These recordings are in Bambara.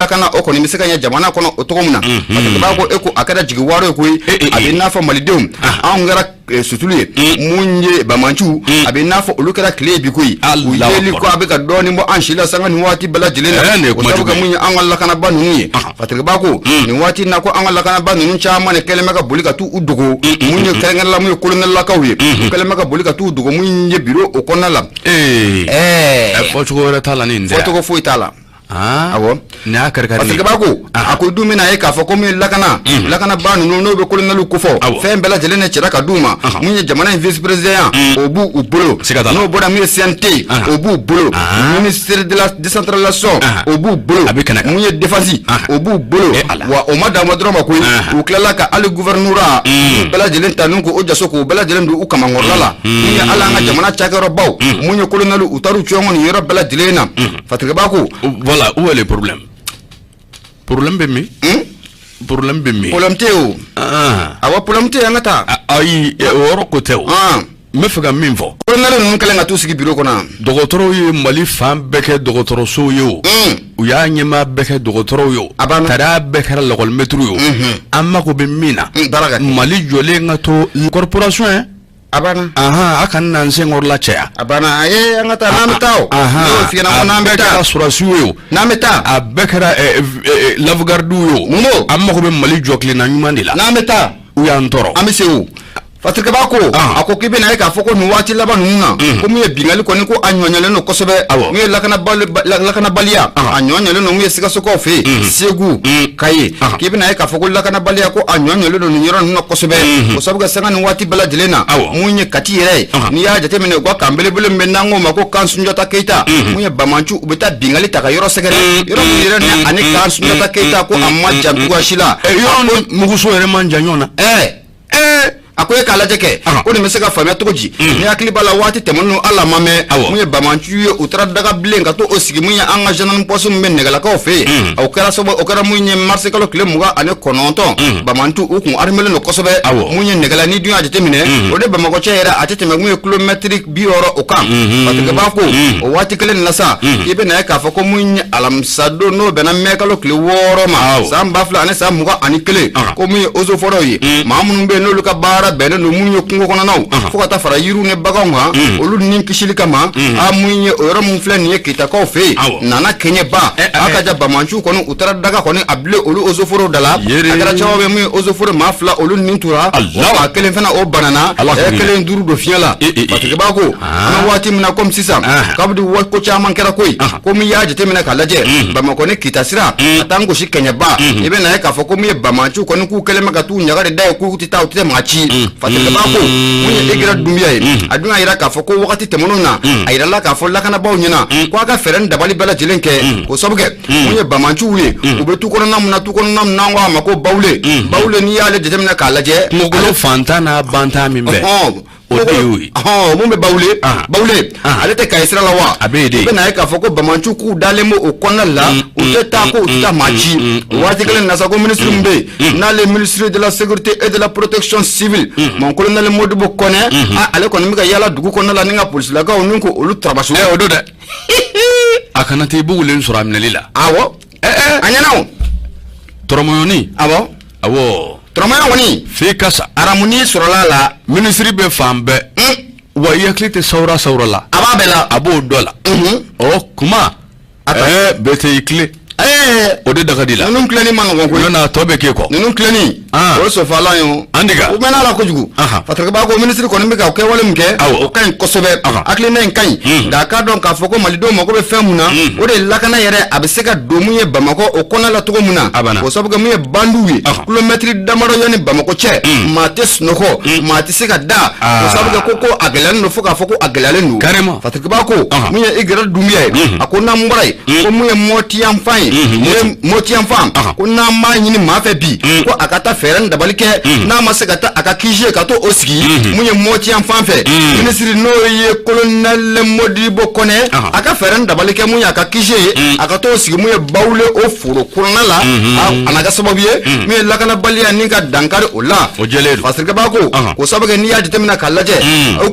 lakana o kɔni bɛ se ka ɲɛ jamana kɔnɔ o cogo min na. Parce que b'a ko e ko a kɛra jigi waaro ye koyi, a bɛ n'a fɔ malidenw anw kɛra sutulu ye. Mun ye bamanciw, a bɛ n'a fɔ olu kɛra tile ye bi koyi. U yeli ko a bɛ ka dɔɔnin bɔ an si la sanga ni waati bɛɛ lajɛlen na, o sabu kɛ mun ye an ka lakanaba ninnu ye. Fatirikɛba ko nin waati in na ko an ka lakanaba ninnu caman de kɛlen bɛ ka boli ka t'u dogo. Mun ye kɛrɛnkɛrɛn la mun ye kolonɛlilakaw ye, u kɛlen bɛ ka boli ka t'u dogo mun ye biro o kɔnɔna la. Fɔcogo wɛrɛ t'a la ni nin tɛ. Fɔcogo foyi t'a la. Awɔ. Nin y'a kari-kari. Parce que b'a ko a ko dun bɛna ye k'a fɔ ko min ye lakana lakanabaa ninnu n'o bɛ kolonɛliw kofɔ, fɛn bɛɛ lajɛlen de cɛra ka d'u ma. Mun ye jamana in vice président, o b'u u bolo. N'o bɔra, mun ye CNT, o b'u bolo. Ministre de la décentralisation, o b'u bolo. Mun ye défense, o b'u bolo. Wa o ma dan o dɔrɔn ma koyi, u tilala ka hali gouvernorat bɛɛ lajɛlen ta n'u ko o jaso k'o bɛɛ lajɛlen don u kamankɔrɔla la. Mun ye hali an ka jamana cakɛyɔrɔbaw, mun ye kolonɛliw, u taar'u cɔngɔ nin yɔrɔ bɛɛ lajɛlen na. Fatirikɛba ko Voilà, où est le problème? Problème bɛ min? Problème bɛ min? Problème tɛ o. Awɔ, problème tɛ, an ka taa. Ayi, o yɔrɔ ko tɛ o. N bɛ fɛ ka min fɔ. Colonel ninnu kɛlen ka t'u sigi bureau kɔnɔ. Dɔgɔtɔrɔw ye Mali fan bɛɛ kɛ dɔgɔtɔrɔsow ye o. U y'a ɲɛmaa bɛɛ kɛ dɔgɔtɔrɔw ye o. A banna. Tari bɛɛ kɛra lakɔlimɛtiriw ye o. An mako bɛ min na. Baara ka kɛ. Mali jɔlen ka to corporation ye. A banna. A kana n'an senkɔrɔla caya. A banna, a ye an ka taa n'an bɛ taa o. N'o f'i ɲɛna ko n'an bɛ taa. A bɛɛ kɛra sɔrɔdasiw ye o. N'an bɛ taa. A bɛɛ kɛra lave-gardew ye o. Mun b'o? An mako bɛ Mali jɔ tilenna ɲuman de la. N'an bɛ taa. U y'an tɔɔrɔ. An bɛ se o. Fatirikɛba ko a ko k'i bɛna ye k'a fɔ ko nin waati laban ninnu na, ko min ye binkanni kɔni, ko a ɲɔɲɔlen don kosɛbɛ. Min ye lakanabaliya, a ɲɔɲɔlen don mun ye Sikasokaw fɛ yen, Segu, Kayi. K'i bɛna ye k'a fɔ ko lakanabaliya, ko a ɲɔɲɔlen don nin yɔrɔ ninnu na kosɛbɛ. O sabu kɛ sanga ni waati bɛɛ lajɛlen na, mun ye Kati yɛrɛ ye, n'i y'a jateminɛ, u ka camp belebele min bɛ n'an k'o ma ko camp Sunjata Keyita, mun ye bamanciw, u bɛ taa binkanni ta ka yɔrɔ sɛgɛrɛ, yɔrɔ min yɛrɛ ni ani camp Sunjata Keyita ko a ma jan cogoya si la. Yɔrɔ ni muguso yɛrɛ man jan ɲɔgɔn na. A ko e k'a lajɛ kɛ ko nin bɛ se ka faamuya cogo di? Ni hakili b'a la, waati tɛmɛnen ala ma mɛn, mun ye bamanciw ye, u taara daga bilen ka to o sigi mun ye an ka gendarme poste min bɛ Nɛgɛlakaw fɛ yen. O kɛra sababu, o kɛra mun ye marisi kalo tile 29, bamanciw u kun armelen don kosɛbɛ. Mun ye Nɛgɛla, ni dun y'a jateminɛ, o de Bamakɔ cɛ yɛrɛ, a tɛ tɛmɛ mun ye kilomɛtiri 60 o kan. Fatirikɛba ko o waati kelen nin na sa, i bɛ na ye k'a fɔ ko mun ye alamisadon, n'o bɛnna mɛ kalo tile 6 ma san 2021, ko mun ye eaux et forêts ye, maa minnu bɛ yen n'olu ka baara bɛnnen don mun ye kungo kɔnɔnaw, fo ka taa fara yiriw ni baganw kan, olu ni kisili kama, a mun ye o yɔrɔ mun filɛ nin ye Kitakaw fɛ yen, Nana Kɛɲɛba, a ka ja bamanciw kɔni, u taara daga kɔni a bilen olu eaux et forêts da la. A kɛra caman bɛ mun ye eaux et forêts maa fila olu nin tora, maa kelen fana o banana, kelen duuru don fiɲɛ la. Fatirikɛba ko an bɛ waati min na komi sisan, kabini ko caman kɛra koyi, ko min y'a jateminɛ k'a lajɛ Bamakɔ ni Kita sira ka taa n gosi Kɛɲɛba, i bɛ na ye k'a fɔ ko min ye bamanciw kɔni, k'u kɛlen bɛ ka t'u ɲaga de da ye, k'u tɛ taa, u tɛ maa ci. Fatirikɛba ko mun ye Egira Dunbiya ye, a dun y'a yira k'a fɔ ko wagati tɛmɛnenw na, a yirala k'a fɔ lakanabaaw ɲɛna ko a ka fɛɛrɛ ni dabali bɛɛ lajɛlen kɛ, k'o sabu kɛ mun ye bamanciw ye, u bɛ tu kɔnɔna mun na, tu kɔnɔna mun n'an ko a ma ko Bawule. Bawule, n'i y'ale jateminɛ k'a lajɛ, kungokolo fantan n'a bantan min bɛ, o de y'o ye. Mun bɛ Bawule? Bawule ale tɛ Kayi sira la wa? A bɛ yen de. I bɛ na ye k'a fɔ ko bamanciw k'u dalen bɛ o kɔnɔna la, u tɛ taa, ko u tɛ taa maa ci. O waati kelen na sa, ko ministre min bɛ yen n'ale ministre de la sécurité et de la protection civile, mon colonel Modibo Kɔnɛ, ale kɔni bɛ ka yaala dugu kɔnɔna la ni ka polisilakaw ni ko olu tarabaso. O don dɛ, a kana taa i bugulen sɔrɔ a minɛli la. Awɔ, a ɲɛna o. Tɔrɔmɔɲɔni. Awɔ. Awɔ. Tɔrɔmɔɲɔ kɔni. F'e ka sa. Aramuni sɔrɔla a la. Minisiri bɛ fan bɛɛ. Wa i hakili tɛ sawura sawura la. A b'a bɛɛ la. A b'o dɔ la. Ɔ kuma. Bɛɛ tɛ i tilen. O de daga di la. Ninnu tilenni ma nɔgɔn koyi. N'o a tɔ bɛ k'e kɔ. Ninnu tilenni. O ye sofalan ye o. An de ka. U mɛnna a la kojugu. Fatirikɛba ko minisiri kɔni bɛ ka kɛwale min kɛ, o ka ɲi kosɛbɛ. Hakilina in ka ɲi. Nka a k'a dɔn k'a fɔ ko malidenw mako bɛ fɛn mun na, o de ye lakana yɛrɛ, a bɛ se ka don mun ye Bamakɔ o kɔnɔna la cogo mun na. A banna. O sabu kɛ mun ye bandiw ye. Kilomɛtiri damadɔ yanni Bamakɔ cɛ. Maa tɛ sunɔgɔ. Maa tɛ se ka da. O sabu kɛ ko a gɛlɛyalen don fo k'a fɔ ko a gɛlɛyalen don. Carrément. Fatirikɛba ko mun ye Igirɛ Dunbiya ye. A ko n'an bɔra yen, ko mun ye Mɔti yanfan ye, Mɔti yanfan, ko n'an b'a ɲini maa fɛ bi, ko a ka taa fɛɛrɛ ni dabali kɛ, n'a ma se ka taa a ka QG ka to o sigi mun ye Mɔti yanfan fɛ, minisiri n'o ye colonel Modibo Kɔnɛ, a ka fɛɛrɛ ni dabali kɛ mun ye a ka QG ye, a ka t'o sigi mun ye Bawule o foro kɔnɔna la. A na kɛ sababu ye mun ye lakanabaliya ni ka dankari o la. O jɛlen don. Fatirikɛba ko k'o sabu kɛ n'i y'a jateminɛ k'a lajɛ,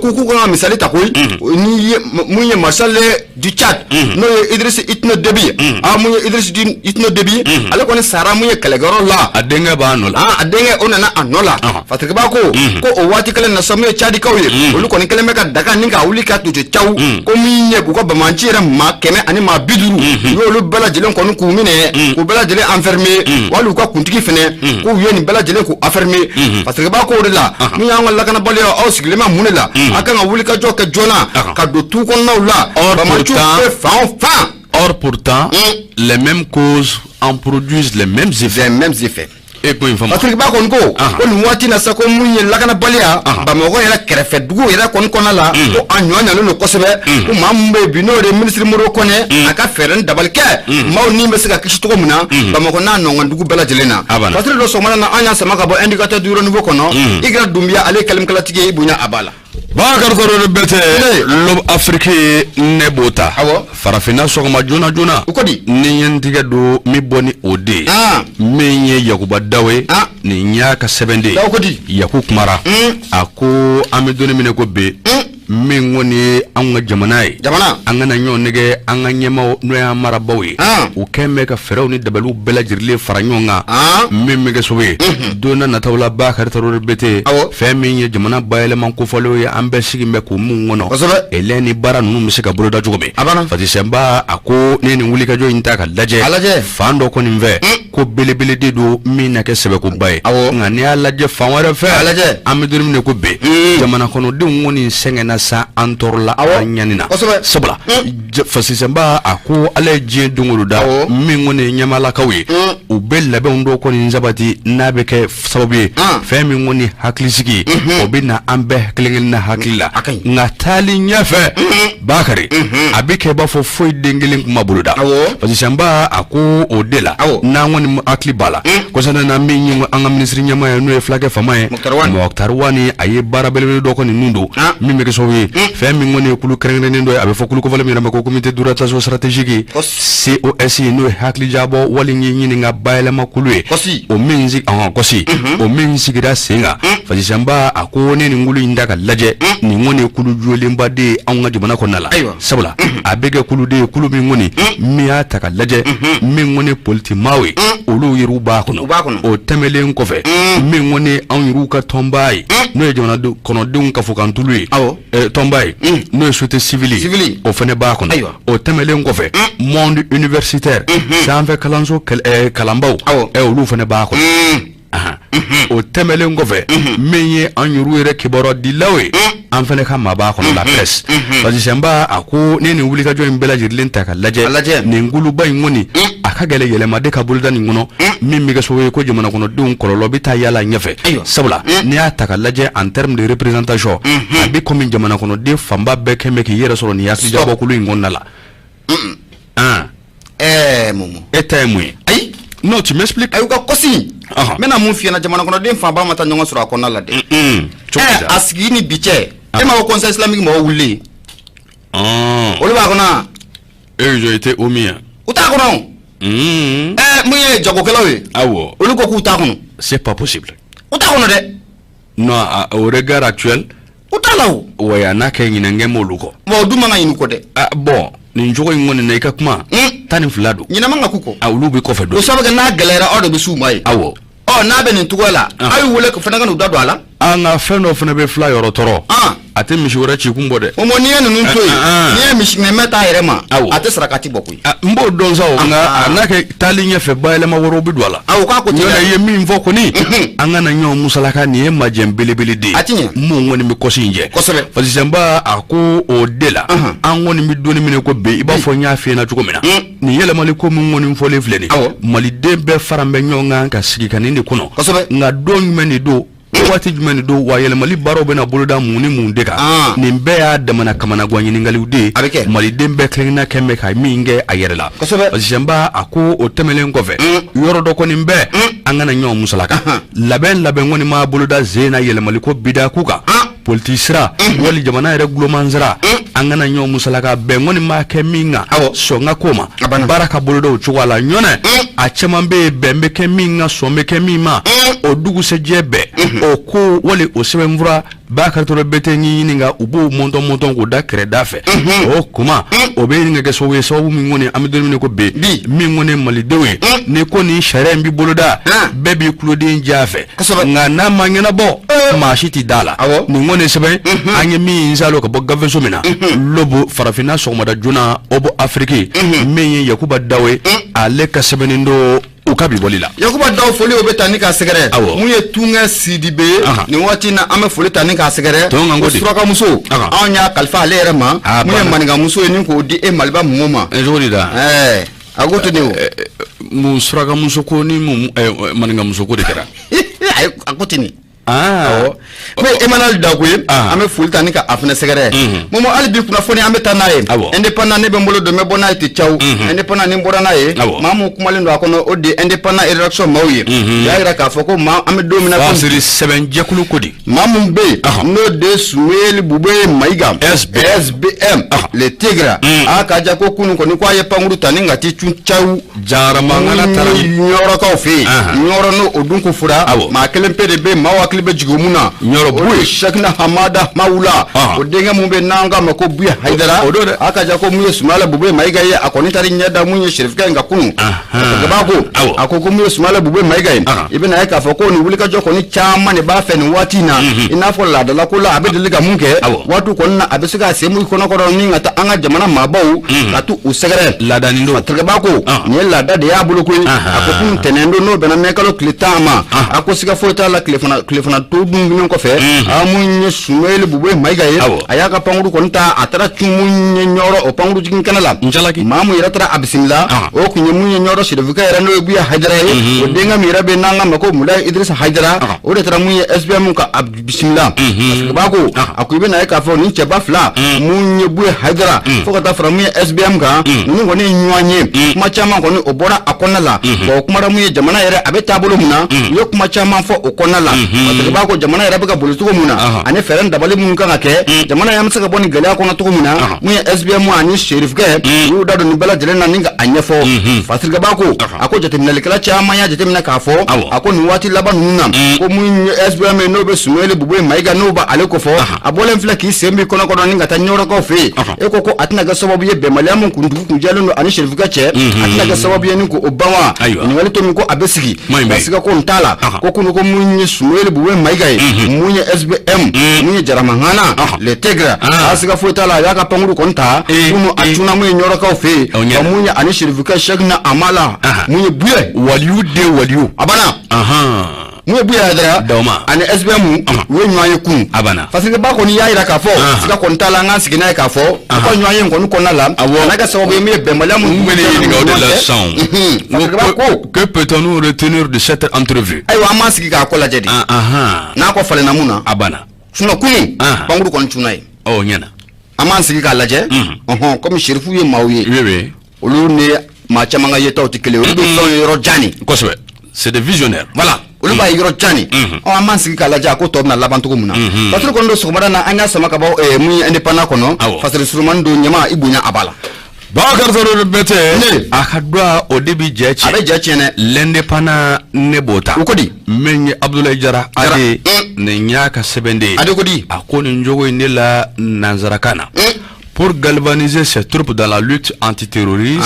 k'u kan ka misali ta koyi, ni ye mun ye maréchal du Tchad, n'o ye Idriss Itno Déby, mun ye Idriss Itno Déby. Debi ale kɔni sara mun ye kɛlɛkɛyɔrɔ la, a denkɛ b'a nɔ la. A denkɛ o nana a nɔ la. Fatigiba ko ko o waati kelen na sa, mun ye Cadikaw ye, olu kɔni kɛlen bɛ ka daga ni ka wuli ka tutu caw ko min ye u ka banbaanci yɛrɛ maa 150, u y'olu bɛɛ lajɛlen kɔni k'u minɛ, k'u bɛɛ lajɛlen enfermer, wali u ka kuntigi fɛnɛ, k'u ye nin bɛɛ lajɛlen k'u enfermer. Fatigiba ko o de la, min y'an ka lakanabaliya, aw sigilen bɛ mun de la? A kan ka wuli ka jɔ kɛ joona ka don tu kɔnɔnaw la, banbaanciw bɛ fan o fan. Or pourtant, les mêmes causes en produisent les mêmes effets. Les mêmes effets. E ko in faamu. Patrick Ba kɔni ko ko nin waati na sa, ko mun ye lakanabaliya Bamakɔ yɛrɛ kɛrɛfɛ dugu yɛrɛ kɔni kɔnɔna la, ko a ɲɔ ɲalen don kosɛbɛ, ko maa min bɛ yen bi, n'o de ye minisiri Modibo Kɔnɛ, a ka fɛɛrɛ ni dabali kɛ, maaw ni bɛ se ka kisi cogo min na Bamakɔ n'a nɔngɔn dugu bɛɛ lajɛlen na. A banna. Patrick dɔ sɔgɔmada na, an y'a sama ka bɔ Indicateur du Renouveau kɔnɔ. I kɛra Dunbiya, ale ye kɛlɛkɛlatigi ye, i bonya a b'a la. Bakari Tarawele Bɛtɛ. Ne. L'Aube Afrique, ne b'o ta. Farafinna sɔgɔma joona joona. U ko di? Ni n ye n tigɛ don min bɔ ni o de ye. Min ye Yakuba Daw ye. Nin y'a ka sɛbɛnden ye. Daw ko di? Yaku kumara. A ko an bɛ don min na ko bi, min kɔni ye anw ka jamana ye. Jamana. An kana ɲɔgɔn nɛgɛ, an ka ɲɛmaaw, n'o y'an marabaaw ye. U kɛn bɛ ka fɛɛrɛw ni dabaliw bɛɛ lajɛlen fara ɲɔgɔn kan. Min bɛ kɛ sababu ye, don n'a nataw la, Bakari Tarawele Bɛtɛ. Fɛn min ye jamana bayɛlɛma kofɔlenw ye, an bɛɛ sigi bɛ k'o mun kɔnɔ. Elɛ ni baara ninnu bɛ se ka boloda cogo min. A banna. Fatisɛnba a ko ne ye nin wulikajɔ in ta ka lajɛ. A lajɛ. Fan dɔ kɔni fɛ, ko belebele de don min na kɛ sɛbɛkoba ye. Nka n'i y'a lajɛ fan wɛrɛ fɛ. A lajɛ. An bɛ don min na ko bi, jamana kɔnɔdenw kɔni sɛgɛnna sa, an tɔɔrɔla, an ɲani na. Sabula Fasisɛnba a ko Ala ye diɲɛ don o don da, min kɔni ye ɲɛmaalakaw ye, u bɛ labɛnw dɔw kɔni sabati n'a bɛ kɛ sababu ye, fɛn min kɔni hakilisigi, o bɛ na an bɛɛ kelen kelen na hakili la. A ka ɲi. Nka taali ɲɛfɛ, Bakari, a bɛ kɛ i b'a fɔ foyi den kelen kuma boloda. Fasisɛnba a ko o de la, n'an kɔni hakili b'a la kɔsana na, min ye an ka minisiri ɲɛmaa ye, n'o ye fulakɛ faama ye, Moctar Ouane. Moctar Ouane, a ye baara belebele dɔ kɔni nun don min bɛ kɛ sababu ye, fɛn min kɔni ye kulu kɛrɛnkɛrɛnnen dɔ ye, a bɛ fɔ kulu kofɔlen min yɛrɛ ma ko comité d'orientation stratégique, COS, n'o ye hakilijabɔ wali ɲininka bayɛlɛma kulu ye. O min sigi ɔhɔn kɔsi, o min sigira sen kan. Fasisɛnba a ko ne nin kulu in ta ka lajɛ, nin kɔni ye kulu jolenba de ye anw ka jamana kɔnɔna la. Sabula a bɛ kɛ kulu de ye, kulu min kɔni min y'a ta ka lajɛ, min kɔni ye politimaaw ye, olu yɛrɛw b'a kɔnɔ. U b'a kɔnɔ. O tɛmɛlen kɔfɛ, min kɔni ye anw yɛrɛw ka tɔnba ye, n'o ye jamana kɔnɔdenw ka fɔkantulu ye, tɔnba ye, n'o ye société civile ye, Civile. o fana b'a kɔnɔ. O tɛmɛlen kɔfɛ, monde universitaire, sanfɛ kalanso kalanbaw, olu fana b'a kɔnɔ. O tɛmɛlen kɔfɛ, min ye an yɛrɛw yɛrɛ kibaruya dilaw ye, an fana ka maa b'a kɔnɔ, la presse. Fasisɛnba a ko ne nin wulikajɔ in bɛɛ lajɛlen ta ka lajɛ, A lajɛ. nin kuluba in kɔni, a ka gɛlɛ yɛlɛmaden ka boloda nin kɔnɔ, min bɛ kɛ sababu ye ko jamana kɔnɔdenw kɔlɔlɔ bɛ taa yala ɲɛfɛ. Sabula n'i y'a ta ka lajɛ en terme de représentation, a bɛ komi jamana kɔnɔden fanba bɛɛ kɛn bɛ k'i yɛrɛ sɔrɔ nin hakilijabɔ kulu in kɔnɔna la. Momo. E ta ye mun ye? Ayi. Non, tu m'expliques. Ayi, u ka kɔsi, n bɛna mun f'i ɲɛna, jamana kɔnɔden fanba ma taa ɲɔgɔn sɔrɔ a kɔnɔna la dɛ. Cogo di? A sigi ni bi cɛ, e ma ko Conseil islamique mɔgɔw wulilen, olu b'a kɔnɔ wa? Eux, ils ont été omis, hein. U t'a kɔnɔ. Mun ye jagokɛlaw ye, olu ko k'u t'a kɔnɔ. C'est pas possible. U t'a kɔnɔ dɛ. Non, au regard actuel, U t'a la o. Ouais, a n'a kɛ ɲinɛnkɛ m'olu kɔ. Bon, o dun man ka ɲinɛ u kɔ dɛ. Ah, bon, nin cogo in kɔni na, i ka kuma 12 don. Ɲinɛ man ka k'u kɔ. Ah, olu bɛ kɔfɛ O don. sababu kɛ, n'a gɛlɛyara, aw de bɛ s'u ma ye. Ɔ, n'a bɛ nin cogoya la, aw y'u wele fana ka n'u da don a la. An ka fɛn dɔ fana bɛ fila yɔrɔ tɔɔrɔ. A tɛ misi wɛrɛ ci kun bɔ dɛ. O mɔ, n'i ye ninnu to yen, n'i ye misi ŋɛmɛ t'a yɛrɛ ma, a tɛ sarakati bɔ koyi. Ah, n b'o dɔn sa o, nka a n'a kɛ taali ɲɛfɛ, bayɛlɛma wɛrɛw bɛ don a la. Awɔ, k'a ko Ɲɔnɔ teliya. i ye min fɔ kɔni, an kana ɲɔgɔn musalaka, nin ye majɛ belebele de ye. A ti ɲɛ. Mun kɔni bɛ kɔsi in jɛ. Fasisɛnba a ko o de la, an kɔni bɛ don min na ko bi, i b'a fɔ n y'a f'i ɲɛna cogo min na, nin yɛlɛmali ko min kɔni fɔlen filɛ nin, Maliden bɛɛ fara bɛ ɲɔgɔn kan ka sigi ka nin de kɔnɔ. Nka don jumɛn de don, waati jumɛn de don wa, yɛlɛmali baaraw bɛna boloda mun ni mun de kan? Nin bɛɛ y'a damana kamanagan ɲininkaliw de ye. A bɛ kɛ. Maliden bɛɛ kelenkelenna kɛn bɛ ka min kɛ a yɛrɛ la. Fasisɛnba a ko o tɛmɛnen kɔfɛ, yɔrɔ dɔ kɔni bɛɛ, an kana ɲɔgɔn musalaka, labɛn labɛn kɔni ma boloda sen na yɛlɛmali ko bidaku kan, politiki sira wali jamana yɛrɛ guloman sira, an kana ɲɔgɔn musalaka, bɛn kɔni ma kɛ min kan, sɔn ka ko ma, A banna. baara ka boloda o cogoya la. Ɲɔnɛ a caman bɛ yen, bɛn bɛ kɛ min kan, sɔn bɛ kɛ min ma, o dugusɛjɛ bɛɛ o ko wali o sɛbɛnfura. Bakari Togola Berete y'i ɲininka u b'o mɔntɔn mɔntɔn k'o da kɛrɛda fɛ o kuma o bɛ ɲini ka kɛ sababu ye sababu min kɔni an bɛ don min na ko bi min kɔni ye malidenw ye ni ko nin sariya in bɛ boloda bɛɛ b'i tuloden ja a fɛ nka n'a ma ɲɛnabɔ maa si tɛ da la nin kɔni sɛbɛn an ye min salo ka bɔ gafeso min na L'aube farafinna sɔgɔmada joona Aube Afrique min ye Yakuba Daw ye ale ka sɛbɛnni don u ka bi bɔli la Yakuba Daw foli o bɛ ta ni k'a sɛgɛrɛ mun ye Tunkɛ Sidibe ye nin waati in na an bɛ foli ta ni k'a sɛgɛrɛ ko surakamuso anw y'a kalifa ale yɛrɛ ma mun ye maninkamuso ye ni k'o di e Maliba mɔgɔw ma cogo di da a ko ten de o mun surakamuso ko ni mun maninkamuso ko de kɛra a ko ten Awɔ ko Emmanuel Dagoe an bɛ foli ta ni ka a fana sɛgɛrɛ Momo hali bi kunnafoni an bɛ taa n'a ye Indépendant ne bɛ n bolo don n bɛ bɔ n'a ye ten cawu Indépendant ni n bɔra n'a ye maa min kumalen don a kɔnɔ o de ye Indépendant rédaction maaw ye u y'a jira k'a fɔ ko maa an bɛ don min na Fasiri sɛbɛnjɛkulu ko di maa min bɛ yen n'o de ye Sumeyili Bubeye Mayiga SBM le Tigre a ka ja ko kunun kɔni ko a ye pankuru ta ni ka t'i cun cawu Jaramangana taara ɲɔrɔkaw fɛ yen ɲɔrɔ n'o o dun ko fɔra maa kelen pe de bɛ yen maaw hakili bɛ jigin mun na Ɲɔrɔ o de ye Sakina Hamada Mawula o denkɛ mun bɛ n'an k'a ma ko Buye Hayidara o don dɛ a ka ja ko mun ye Sumayila Bube Mayiga ye a kɔni taara ɲɛ da mun ye Serifukɛ in kan kunun ko a ko ko mun ye Sumayila Bube Mayiga ye i bɛna ye k'a fɔ ko nin wulikajɔ kɔni caman de b'a fɛ nin waati in na i n'a fɔ laadalako la a bɛ deli ka mun kɛ waati kɔni na a bɛ se k'a sen bɔ i kɔnɔkɔrɔ ni ka taa an ka jamana maabaw ka t'u sɛgɛrɛ laadanin don Tigɛba ko nin ye laada de y'a bolo koyi a ko kunun tɛnɛn don n'o bɛnna mɛ kalo tile 10 ma a ko siga foyi t'a la tilefana to dun kɔfɛ a mun ye Sumeyili Bube Mayiga ye a y'a ka pankuru kɔni ta a taara cun mun ye Ɲɔrɔ o pankuru jigin kɛnɛ la maa mun yɛrɛ taara a bisimila o tun ye mun ye Ɲɔrɔ serifukɛ yɛrɛ n'o ye Buye Hayidara ye o denkɛ min yɛrɛ bɛ n'an k'a ma ko Mulayi Idirisa Hayidara o de taara mun ye SBM ka a bisimila Tigɛba ko a ko i bɛna ye k'a fɔ nin cɛba fila mun ye Buye Hayidara fo ka taa fara mun ye SBM kan ninnu kɔni ye ɲɔgɔn ye kuma caman kɔni o bɔra a kɔnɔna la bon o kumara mun ye jamana yɛrɛ a bɛ taabolo mun na u ye kuma caman fɔ o kɔnɔna la Tigɛba ko jamana yɛrɛ bɛ ka boli cogo mun na ani fɛɛrɛ dabali minnu kan ka kɛ jamana yɛrɛ bɛ se ka bɔ nin gɛlɛya kɔnɔ cogo min na mun ye SBM ani serifukɛ u y'u da don nin bɛɛ lajɛlen na ni ka a ɲɛfɔ Fasirikɛba ko a ko jateminɛlikɛla caman y'a jateminɛ k'a fɔ a ko nin waati laban ninnu na ko mun ye SBM ye n'o bɛ Sumeyili Bube Mayiga n'o b'ale ko fɔ a bɔlen filɛ k'i sen b'i kɔnɔ kɔnɔ ni ka taa Ɲɔrɔkaw fɛ yen e ko ko a tɛna kɛ sababu ye bɛnbaliya min kun dugu kun jɛlen don ani serifukɛ cɛ a tɛna kɛ sababu ye ni k'o ban wa ɲininkali to min ko a bɛ sigi nka siga ko n t'a la ko kunu ko mun ye Sumeyili Bube Mayiga ye mun ye SBM mun ye Jaramangana le Tigre a siga foyi t'a la a y'a ka pankuru kɔni ta kunu a cunna mun ye Ɲɔrɔkaw fɛ yen ka mun ye ani serifukɛ Sɛkina Amala mun ye Buye waliyu den waliyu a banna mun ye Buye Hayidara ani SBM u ye ɲɔgɔn ye kunun a banna Fasirikɛba kɔni y'a jira k'a fɔ siga kɔni t'a la an k'an sigi n'a ye k'a fɔ u ka ɲɔgɔn ye kɔni kɔnɔna la a n'a kɛ sababu ye min ye bɛnbaliya mun bɛ ne ɲininka o de la sisan Fasirikɛba ko que peut-on retenir de cette entrevue ayiwa an b'an sigi k'a ko lajɛ de n'a ko falenna mun na a banna sinon kunun pankuru kɔni cunna yen ɔ ɲɛna an b'an sigi k'a lajɛ ɔhɔn komi serifu ye maaw ye olu ni maa caman ka yetaw tɛ kelen olu bɛ fɛnw ye yɔrɔ jan de kosɛbɛ c'est des visionnaires voilà olu b'a ye yɔrɔ jan de ɔ an b'an sigi k'a lajɛ a ko tɔ bɛna laban cogo min na fasiri kɔni don sɔgɔmada na an y'a sama ka bɔ mun ye indépendant kɔnɔ fasiri surumani don ɲama i bonya a b'a la Bakari Togola Berete a ka dɔn o de bɛ jɛ tiɲɛ a bɛ jɛ tiɲɛ dɛ l'indépendant ne b'o ta o ko di min ye Abudulayi Jara AD nin y'a ka sɛbɛnden ye AD ko di a ko nin jogo in de la nansarakan na pour galvaniser ses troupes dans la lutte antiterroriste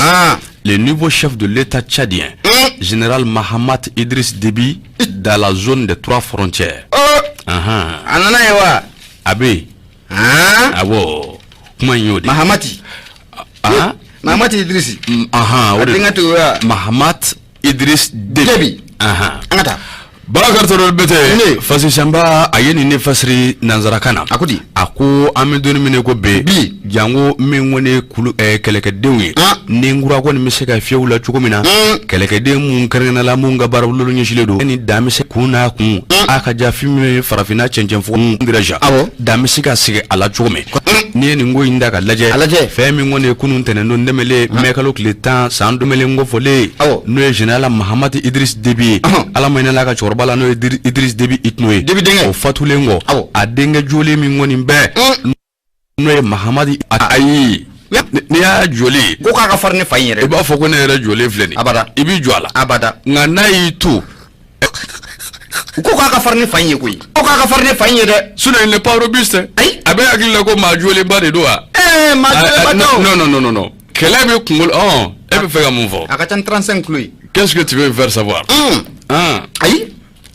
le nouveau chef de l'État tchadien général Mahamat Idriss Déby dans la zone des trois frontières a nana ye wa a bɛ yen awɔ kuma in y'o de Mahamati Mahamati Idrisi o de denkɛ tɔgɔ ye Mahamat Idriss Déby an ka taa Bakari Togola Berete Fasisanba a ye nin ne fasiri nansarakan na a ko di a ko an bɛ don min ko bi bi janko min kɔni ye kulu kɛlɛkɛdenw ye ni kura kɔni bɛ se ka fiyɛ u la cogo min na kɛlɛkɛden mun kɛrɛnkɛrɛnnenya la mun ka baarabolo ɲɛsinnen don ni dan bɛ se kun n'a kun a ka ja fɛn min ye farafinna cɛncɛn fɔ dan bɛ se ka sigi a la cogo min n'i ye nin ko in da ka lajɛ a lajɛ fɛn min kɔni ye kunun tɛnɛndon tɛmɛlen mɛ kalo tile 10 san dumɛlen kofɔlen n'o ye général Mahamat Idriss Déby ye ala ma hinɛ a ka cɛkɔrɔba la n'o ye Idriss Déby Itno ye Déby denkɛ o fatulen kɔ a denkɛ jolen min kɔni bɛɛ n'o ye Mahamadi ayi n'i y'a jɔlen ko k'a ka farin ne fa in yɛrɛ i b'a fɔ ko ne yɛrɛ jɔlen filɛ nin abada i b'i jɔ a la abada nka n'a y'i tu U ko k'a ka farin ni fa in ye koyi, ko k'a ka farin ni fa in ye dɛ. Sinon il n'est pas robuste. Ayi. A bɛ hakili la ko maa jolenba de don wa? Ɛɛ, maa jolenba tɛ o. Non, non, non, non, non, kɛlɛ bɛ kunkolo. Ɔn, e bɛ fɛ ka mun fɔ? A ka ca ni 35 kilos ye. Qu'est-ce que tu veux me faire savoir? Ayi,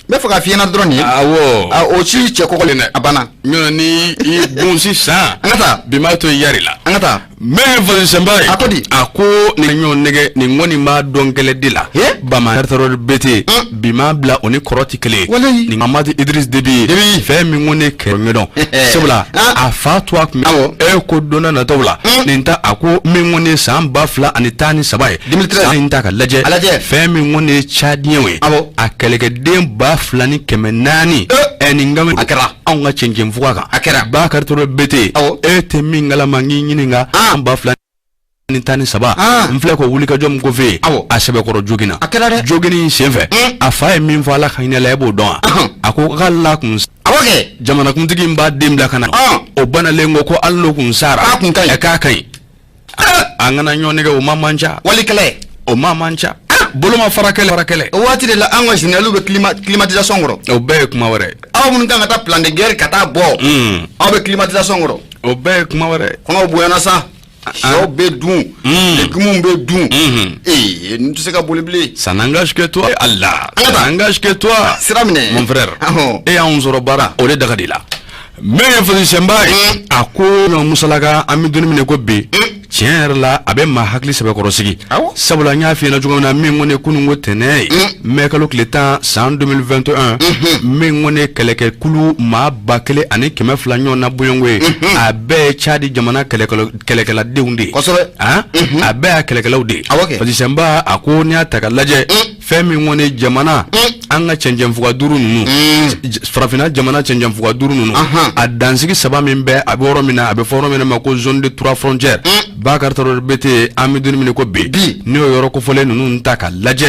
n bɛ fɛ k'a f'i ɲɛna dɔrɔn nin ye. Awɔ. O si cɛ kɔgɔlen dɛ, a banna. Ɲɔnɔ ni i gun sisan. An ka taa. Bi m'a to i yari la. An ka taa. Min ye Faso ye. A ko di? A ko nin ɲɔgɔn nɛgɛ nin kɔni b'a dɔn kɛlɛ de la. He? Bama terroriste BT. Bi m'a bila o ni kɔrɔ tɛ kelen ye. Walayi. Nin Mamadi Idriss Déby ye. Déby. Fɛn min kɔni ye kɛlɛ ɲɛdɔn. Sabula a fa to a kun. Awɔ. E ko don n'a nataw la. Nin ta a ko min kɔni ye san 2013 ye. 2013. San in ta ka lajɛ. A lajɛ. Fɛn min kɔni ye Tchadiens ye. Awɔ. A kɛlɛkɛden 2400. Ɛ, nin game. A kɛra. Anw ka cɛncɛnfuga kan. A kɛra. Bakari Touré BT. Awɔ. E tɛ min kalama, n k'i ɲininka. 2013, n filɛ k'o wulikajɔ min ko f'e ye. Awɔ. A sɛbɛkɔrɔ joginna. A kɛra dɛ. Jogini in senfɛ, a fa ye min fɔ, Ala ka hinɛ la, e b'o dɔn wa? A ko k'ale la kun Awɔ kɛ. jamanakuntigi in b'a den bila ka na. O banalen ko ko hali n'o kun sara. K'a kun ka ɲi. Ɛ, k'a ka ɲi. An kana ɲɔgɔn nɛgɛ, o ma man ca. Wali kɛlɛ. O ma man ca. Boloma fara kɛlɛ fara kɛlɛ. O waati de la, an ka généraux bɛ climatisation kɔrɔ. O bɛɛ ye kuma wɛrɛ ye. Aw minnu kan ka taa plan de guerre ka taa bɔ, aw bɛ climatisation kɔrɔ. O bɛɛ ye kuma wɛrɛ ye. Kɔnɔw bonyana sa, sɛw bɛ dun, légumes bɛ dun. Ee, ninnu tɛ se ka boli bilen. Ça n'engage que toi. Allah. An ka Ça taa. n'engage que toi. Sira minɛ. Mon frère. Ahɔn. E y'anw sɔrɔ baara o de daga de la. Min ye Faso Senba ye. A ko ɲɔ musalaka, an bɛ don min na ko bi. Tiɲɛ yɛrɛ la, a bɛ maa hakili sɛbɛkɔrɔ sigi. Awɔ. Sabula n y'a f'i ɲɛna cogo min na, min kɔni ye kununko tɛnɛn ye. Mɛ kalo tile 10 san 2021, min kɔni ye kɛlɛkɛkulu maa 1200 ɲɔgɔn na bɔɲɔgɔnko ye. A bɛɛ ye Tchad jamana kɛlɛkɛladenw de ye. Kosɛbɛ. Han? A bɛɛ y'a kɛlɛkɛlaw de ye. Awɔ kɛ. Faso Senba a ko n'i y'a ta ka lajɛ, fɛn min kɔni ye jamana an ka cɛncɛnfuga duuru ninnu, farafinna jamana cɛncɛnfuga duuru ninnu, a dansigi saba min bɛ, a bɛ yɔrɔ min na, a bɛ fɔ yɔrɔ min ma ko zone de trois frontières, Bakari Traoré BT, an bɛ don min na ko bi, Bi. n'i y'o yɔrɔ kofɔlen ninnu ta ka lajɛ,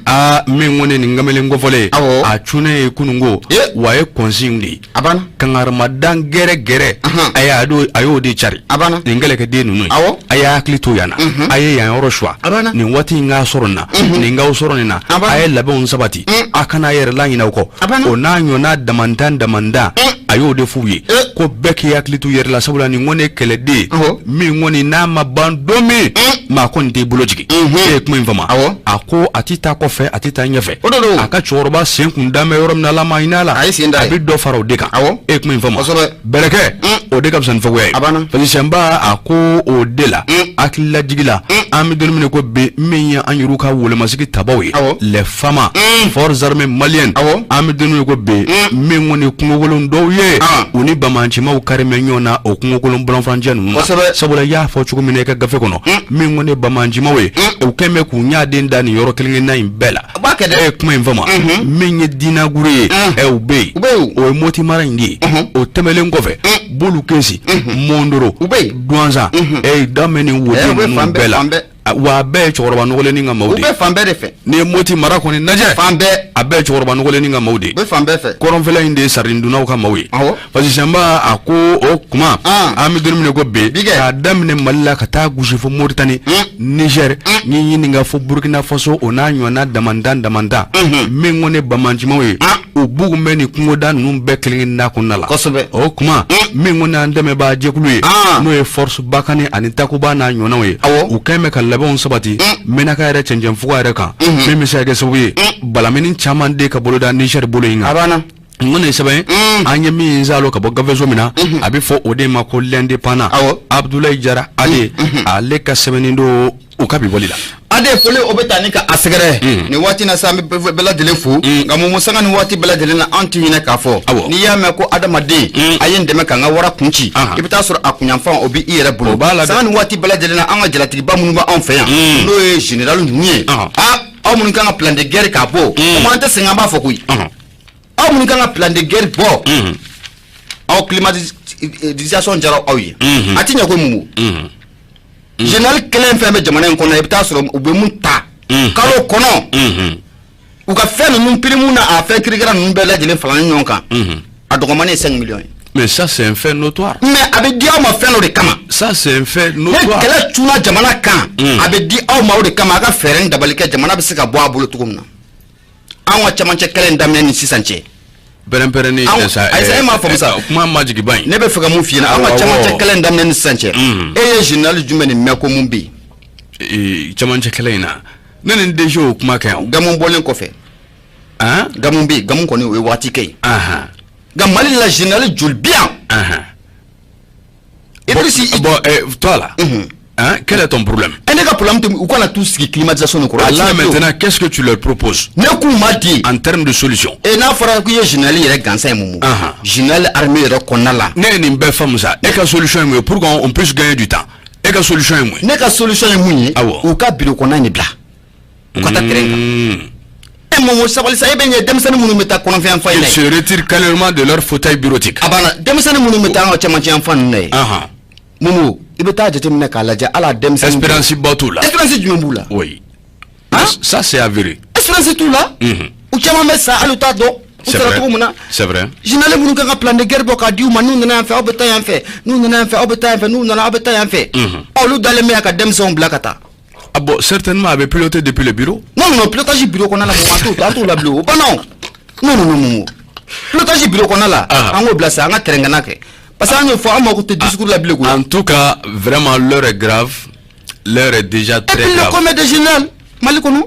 aa, min kɔni ye nin kamalen kofɔlen, Awɔ. a cunnen ye kununko wa, a ye consigne de ye. A banna. Kangarimadan gɛrɛ gɛrɛ, a y'a a y'o de cari A banna. nin kɛlɛkɛden ninnu ye. Awɔ. A y'a hakili to yan na, a ye yan yɔrɔ suwa. A banna. Nin waati in k'a sɔrɔ nin na, nin k'aw sɔrɔ nin na. A banna. A ye labɛnw sabati, a kana a yɛrɛ laɲinɛ aw kɔ. A banna. O n'a ɲɔgɔnna damandan damandan, a y'o de f'u ye ko bɛɛ k'i hakili to i yɛrɛ la, sabula nin kɔni ye kɛlɛden Awɔ. min kɔni n'a ma ban don min, maa kɔni t'i bolo jigin. E ye kuma in faamu? Awɔ. A ko a ti taa kɔfɛ, a ti taa ɲɛfɛ. O de don. A ka cɛkɔrɔba sen kun dan bɛ yɔrɔ min na, Ala ma hinɛ a la, A ye sen da a yen. bɛ dɔ fara o de kan. Awɔ. E ye kuma in faamu? Kosɛbɛ. Bɛrɛkɛ, o de ka fisa ni fagoya ye. A banna. Parce que Sɛnba a ko o de la, hakililajigi la, an bɛ don min na ko bi, min ye an yɛrɛw ka wolomasigi tabaw ye, Awɔ. les FAMa, forces armées maliennes, Awɔ. an bɛ don min na ko bi, min kɔni ye kungokolon dɔw ye, u ni bamacimaw kari bɛ ɲɔgɔn na o kungokolon bɔlɔnfurancɛ ninnu na. Kosɛbɛ. Sabula i y'a fɔ cogo min na i ka gafe kɔnɔ, min kɔni ye bamacimaw ye, u kɛn bɛ k'u ɲaden da nin yɔrɔ kelen kelenna in bɛɛ la. A b'a kɛ dɛ. E ye kuma in faamu? Min ye dinaguru ye, ɛ, u bɛ yen. U bɛ yen. O ye Moti mara in de ye. O tɛmɛlen kɔfɛ, Bolukesi, Mondoro, U bɛ yen. Duwanzan, ɛ, daminɛ nin Ɛ, woden u bɛ ninnu fan bɛɛ, bɛɛ la. fan bɛɛ. Wa a bɛɛ ye cɛkɔrɔba nɔgɔlennin ka maaw U de ye. bɛ fan bɛɛ de fɛ. N'i ye Moti mara kɔni lajɛ, Fan bɛɛ. a bɛɛ ye cɛkɔrɔba nɔgɔlennin ka maaw de ye. U bɛ fan bɛɛ fɛ. Kɔrɔnfɛla in de ye saridunnaw ka maaw ye. Awɔ. Parce que Sɛnba a ko o kuma, an bɛ don min na ko bi, Bi kɛ. k'a daminɛ Mali la ka taa gosi fo Moritani, Niger, ni ɲininka fo Burkina Faso, o n'a ɲɔgɔnna damandan damandan, min kɔni ye bamacimaw ye, u bugun bɛ nin kungoda ninnu bɛɛ kelen kelenna kɔnɔna la. Kosɛbɛ. O kuma, min kɔni y'an dɛmɛbaa jɛkulu ye, n'o ye force Barkhane ani Takuba n'a ɲɔgɔnnaw ye, Awɔ. u kɛn bɛ ka labɛnw sabati Menaka yɛrɛ cɛncɛnfuga yɛrɛ kan, min bɛ se ka kɛ sababu ye balamini caman de ka boloda Niger bolo in kan. A banna. N kɔni ye sɛbɛn an ye min zalo ka bɔ gafeso min na, a bɛ fɔ o de ma ko l'Indépendant. Awɔ. Abdoulaye Jara Ale, ale ka sɛbɛnni don u ka bi bɔli la. Ade foli o bɛ taa ni ka a sɛgɛrɛ nin waati na sa, an bɛ bɛɛ lajɛlen fo, nka mun sanga ni waati bɛɛ lajɛlen na, an tɛ ɲinɛ k'a fɔ, n'i y'a mɛn ko adamaden a ye n dɛmɛ k'an ka wara kun ci, i bɛ taa sɔrɔ a kunyanfan o bɛ i yɛrɛ bolo. O b'a la dɛ. Sanga ni waati bɛɛ lajɛlen na, an ka jalatigiba minnu bɛ anw fɛ yan, n'o ye général ninnu ye, aa, aw minnu kan ka plan de guerre k'a bɔ, o kuma an tɛ sɛgɛn, an b'a fɔ koyi, aw minnu kan ka plan de guerre bɔ, aw climatisation diyara aw ye, a ti ɲɛ ko mun. Général kelen fɛn bɛ jamana in kɔnɔ, i bɛ taa sɔrɔ u bɛ mun ta kalo kɔnɔ, u ka fɛn ninnu prime na, a fɛn kirikara ninnu bɛɛ lajɛlen faralen ɲɔgɔn kan, a dɔgɔmani ye 5 millions ye. Mais ça, c'est un fait notoire. Mais a bɛ di aw ma fɛn dɔ de kama. Ça, c'est un fait Ni notoire. kɛlɛ cunna jamana kan, a bɛ di aw ma o de kama, a ka fɛɛrɛ ni dabali kɛ jamana bɛ se ka bɔ a bolo cogo min na. Anw ka camancɛ kɛlɛ in daminɛ ni sisan cɛ, Pɛrɛn-pɛrɛnni tɛ sa. Ayi, e m'a faamu sa. Kuma ma jigin ba in. Ne bɛ fɛ ka mun f'i ɲɛna, an ka camancɛ kɛlɛ in daminɛ ni sisan cɛ, e ye général jumɛn de mɛn ko mun bɛ yen? Camancɛ kɛlɛ in na, ne ni n DG o kuma kɛ yan. Gamu bɔlen kɔfɛ. Gamu bɛ yen, Gamu kɔni o ye waati kɛ yen. Nka Mali la général joli bɛ yan? Idrissa. Bon, toi là. Hein, quel est ton problème? Ne ka problème tɛ u kana t'u sigi climatisation nin kɔrɔ. Ah là maintenant, qu'est-ce que tu leur proposes? Ne k'u ma di. En termes de solution. Et n'a fɔra k'i ye général yɛrɛ gansan ye mun? Général armée yɛrɛ kɔnɔna la. Ne ye nin bɛɛ faamu sa. E ka solution ye mun ye pour qu'on puisse gagner du temps? E ka solution ye mun ye? Ne ka solution ye mun ye? Awɔ. U ka bureau kɔnɔna in de bila. U ka taa terrain kan. E mun sabali sa, e bɛ ɲɛ denmisɛnnin minnu bɛ taa kɔnɔfɛn fan in na. Ils se retirent calmement de leur fauteuil bureautique. A banna, denmisɛnnin minnu bɛ taa an ka cɛmancɛ yan fan ninnu na ye. Mumu, i bɛ taa jateminɛ k'a lajɛ hali a denmisɛnnin. Espérance ba t'u la. Espérance jumɛn b'u la? Oui. Ça c'est avéré. Espérance t'u la. U caman bɛ sa hali u t'a dɔn. U sara cogo min na. C'est vrai. Général minnu kan ka plan de guerre bɔ k'a di u ma, n'u nana yan fɛ aw bɛ taa yan fɛ, n'u nana yan fɛ aw bɛ taa yan fɛ, n'u nana aw bɛ taa yan fɛ. Olu dalen bɛ yan ka denmisɛnw bila ka taa. Ah bon, certainement a bɛ piloté depuis le bureau. Non non, pilotage bureau kɔnɔna la, mun an t'o la bilen o banna o. Non non non non. Pilotage bureau kɔnɔna la, an k'o bila sa, an ka terrain kana kɛ. Parce que an y'o fɔ, an mako tɛ discours la bilen koyi. En tout cas, vraiment l'heure est grave. L'heure est déjà très grave. Et puis le commun de général Mali kɔnɔ.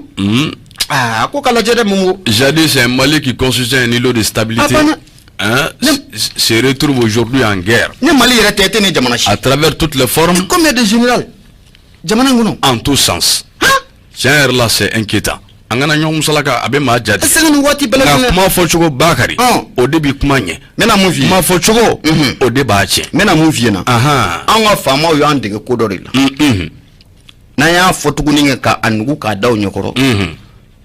Ah, ko ka lajɛ dɛ Momo. Jadis, c'est un Mali qui constituait un îlot de stabilité. Hein, se retrouve aujourd'hui en guerre. Ni Mali yɛrɛ tɛ, e tɛ ni jamana si. À travers toutes les formes. Combien de général jamana in kɔnɔ? En tous sens. Tiɲɛ yɛrɛ la, c'est inquiétant. An kana ɲɔgɔn musalaka, a bɛ maa jate. Est-ce que nin waati bɛɛ lajɛlen. Nka kuma fɔcogo Bakari. O de bi kuma ɲɛ. N bɛna mun f'i ye. Kuma fɔcogo. O de b'a tiɲɛ. N bɛna mun f'i ɲɛna. An ka faamaw y'an dege ko dɔ de la. N'an y'a fɔ tuguni k'a nugu k'a da u ɲɛkɔrɔ.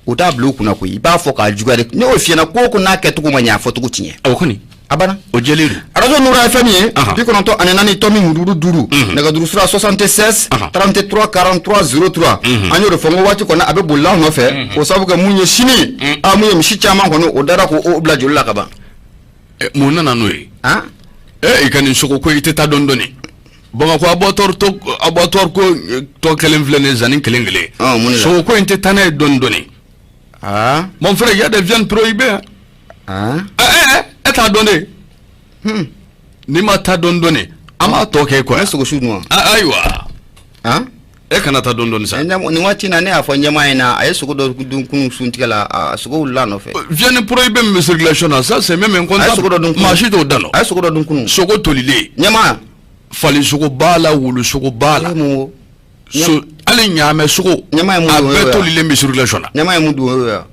U t'a bila u kunna koyi, i b'a fɔ k'a juguya de. Ne y'o f'i ɲɛna, ko o ko n'a kɛcogo ma ɲɛ, a fɔcogo ti ɲɛ. O kɔni. A banna. O jɛlen don. Radio Noura FM ye 94.5 nɛgɛjuru sira 76 33 43 03. An y'o de fɔ n ko waati kɔni a bɛ bolila anw nɔfɛ k'o sababu kɛ mun ye sini, a mun ye misi caman kɔni o dara k'o bila joli la ka ban. Mun nana n'o ye? I ka nin sogo ko i tɛ taa dɔɔni dɔɔni. Bamakɔ abattoir ko tɔ kelen filɛ nin ye, zanni kelen kelen. Sogo ko in tɛ taa n'a ye dɔɔni dɔɔni. Mon frère, il y a des viandes prohibées. E t'a dɔn de. N'i ma taa dɔɔni dɔɔni, an b'a tɔ kɛ quoi. Ne sogo su dun wa? Ayiwa. E kana taa dɔɔni dɔɔni sa. Nin waati in na, ne y'a fɔ ɲɛmaa ɲɛna, a ye sogo dɔ dun kunun suntigɛ la, a sogo wulila a nɔfɛ. Viande prohibée min bɛ circulation na, ça c'est même incontable. A ye sogo dɔ dun kunun. Maa si t'o da dɔn. A ye sogo dɔ dun kunun. Sogo tolilen. Ɲɛmaa. Fali sogo b'a la, wulu sogo b'a la. So hali ɲaamɛ sogo. Ɲɛmaa ye mun dun? A bɛɛ tolilen bɛ circulation na. Ɲɛmaa ye mun dun o ye wa?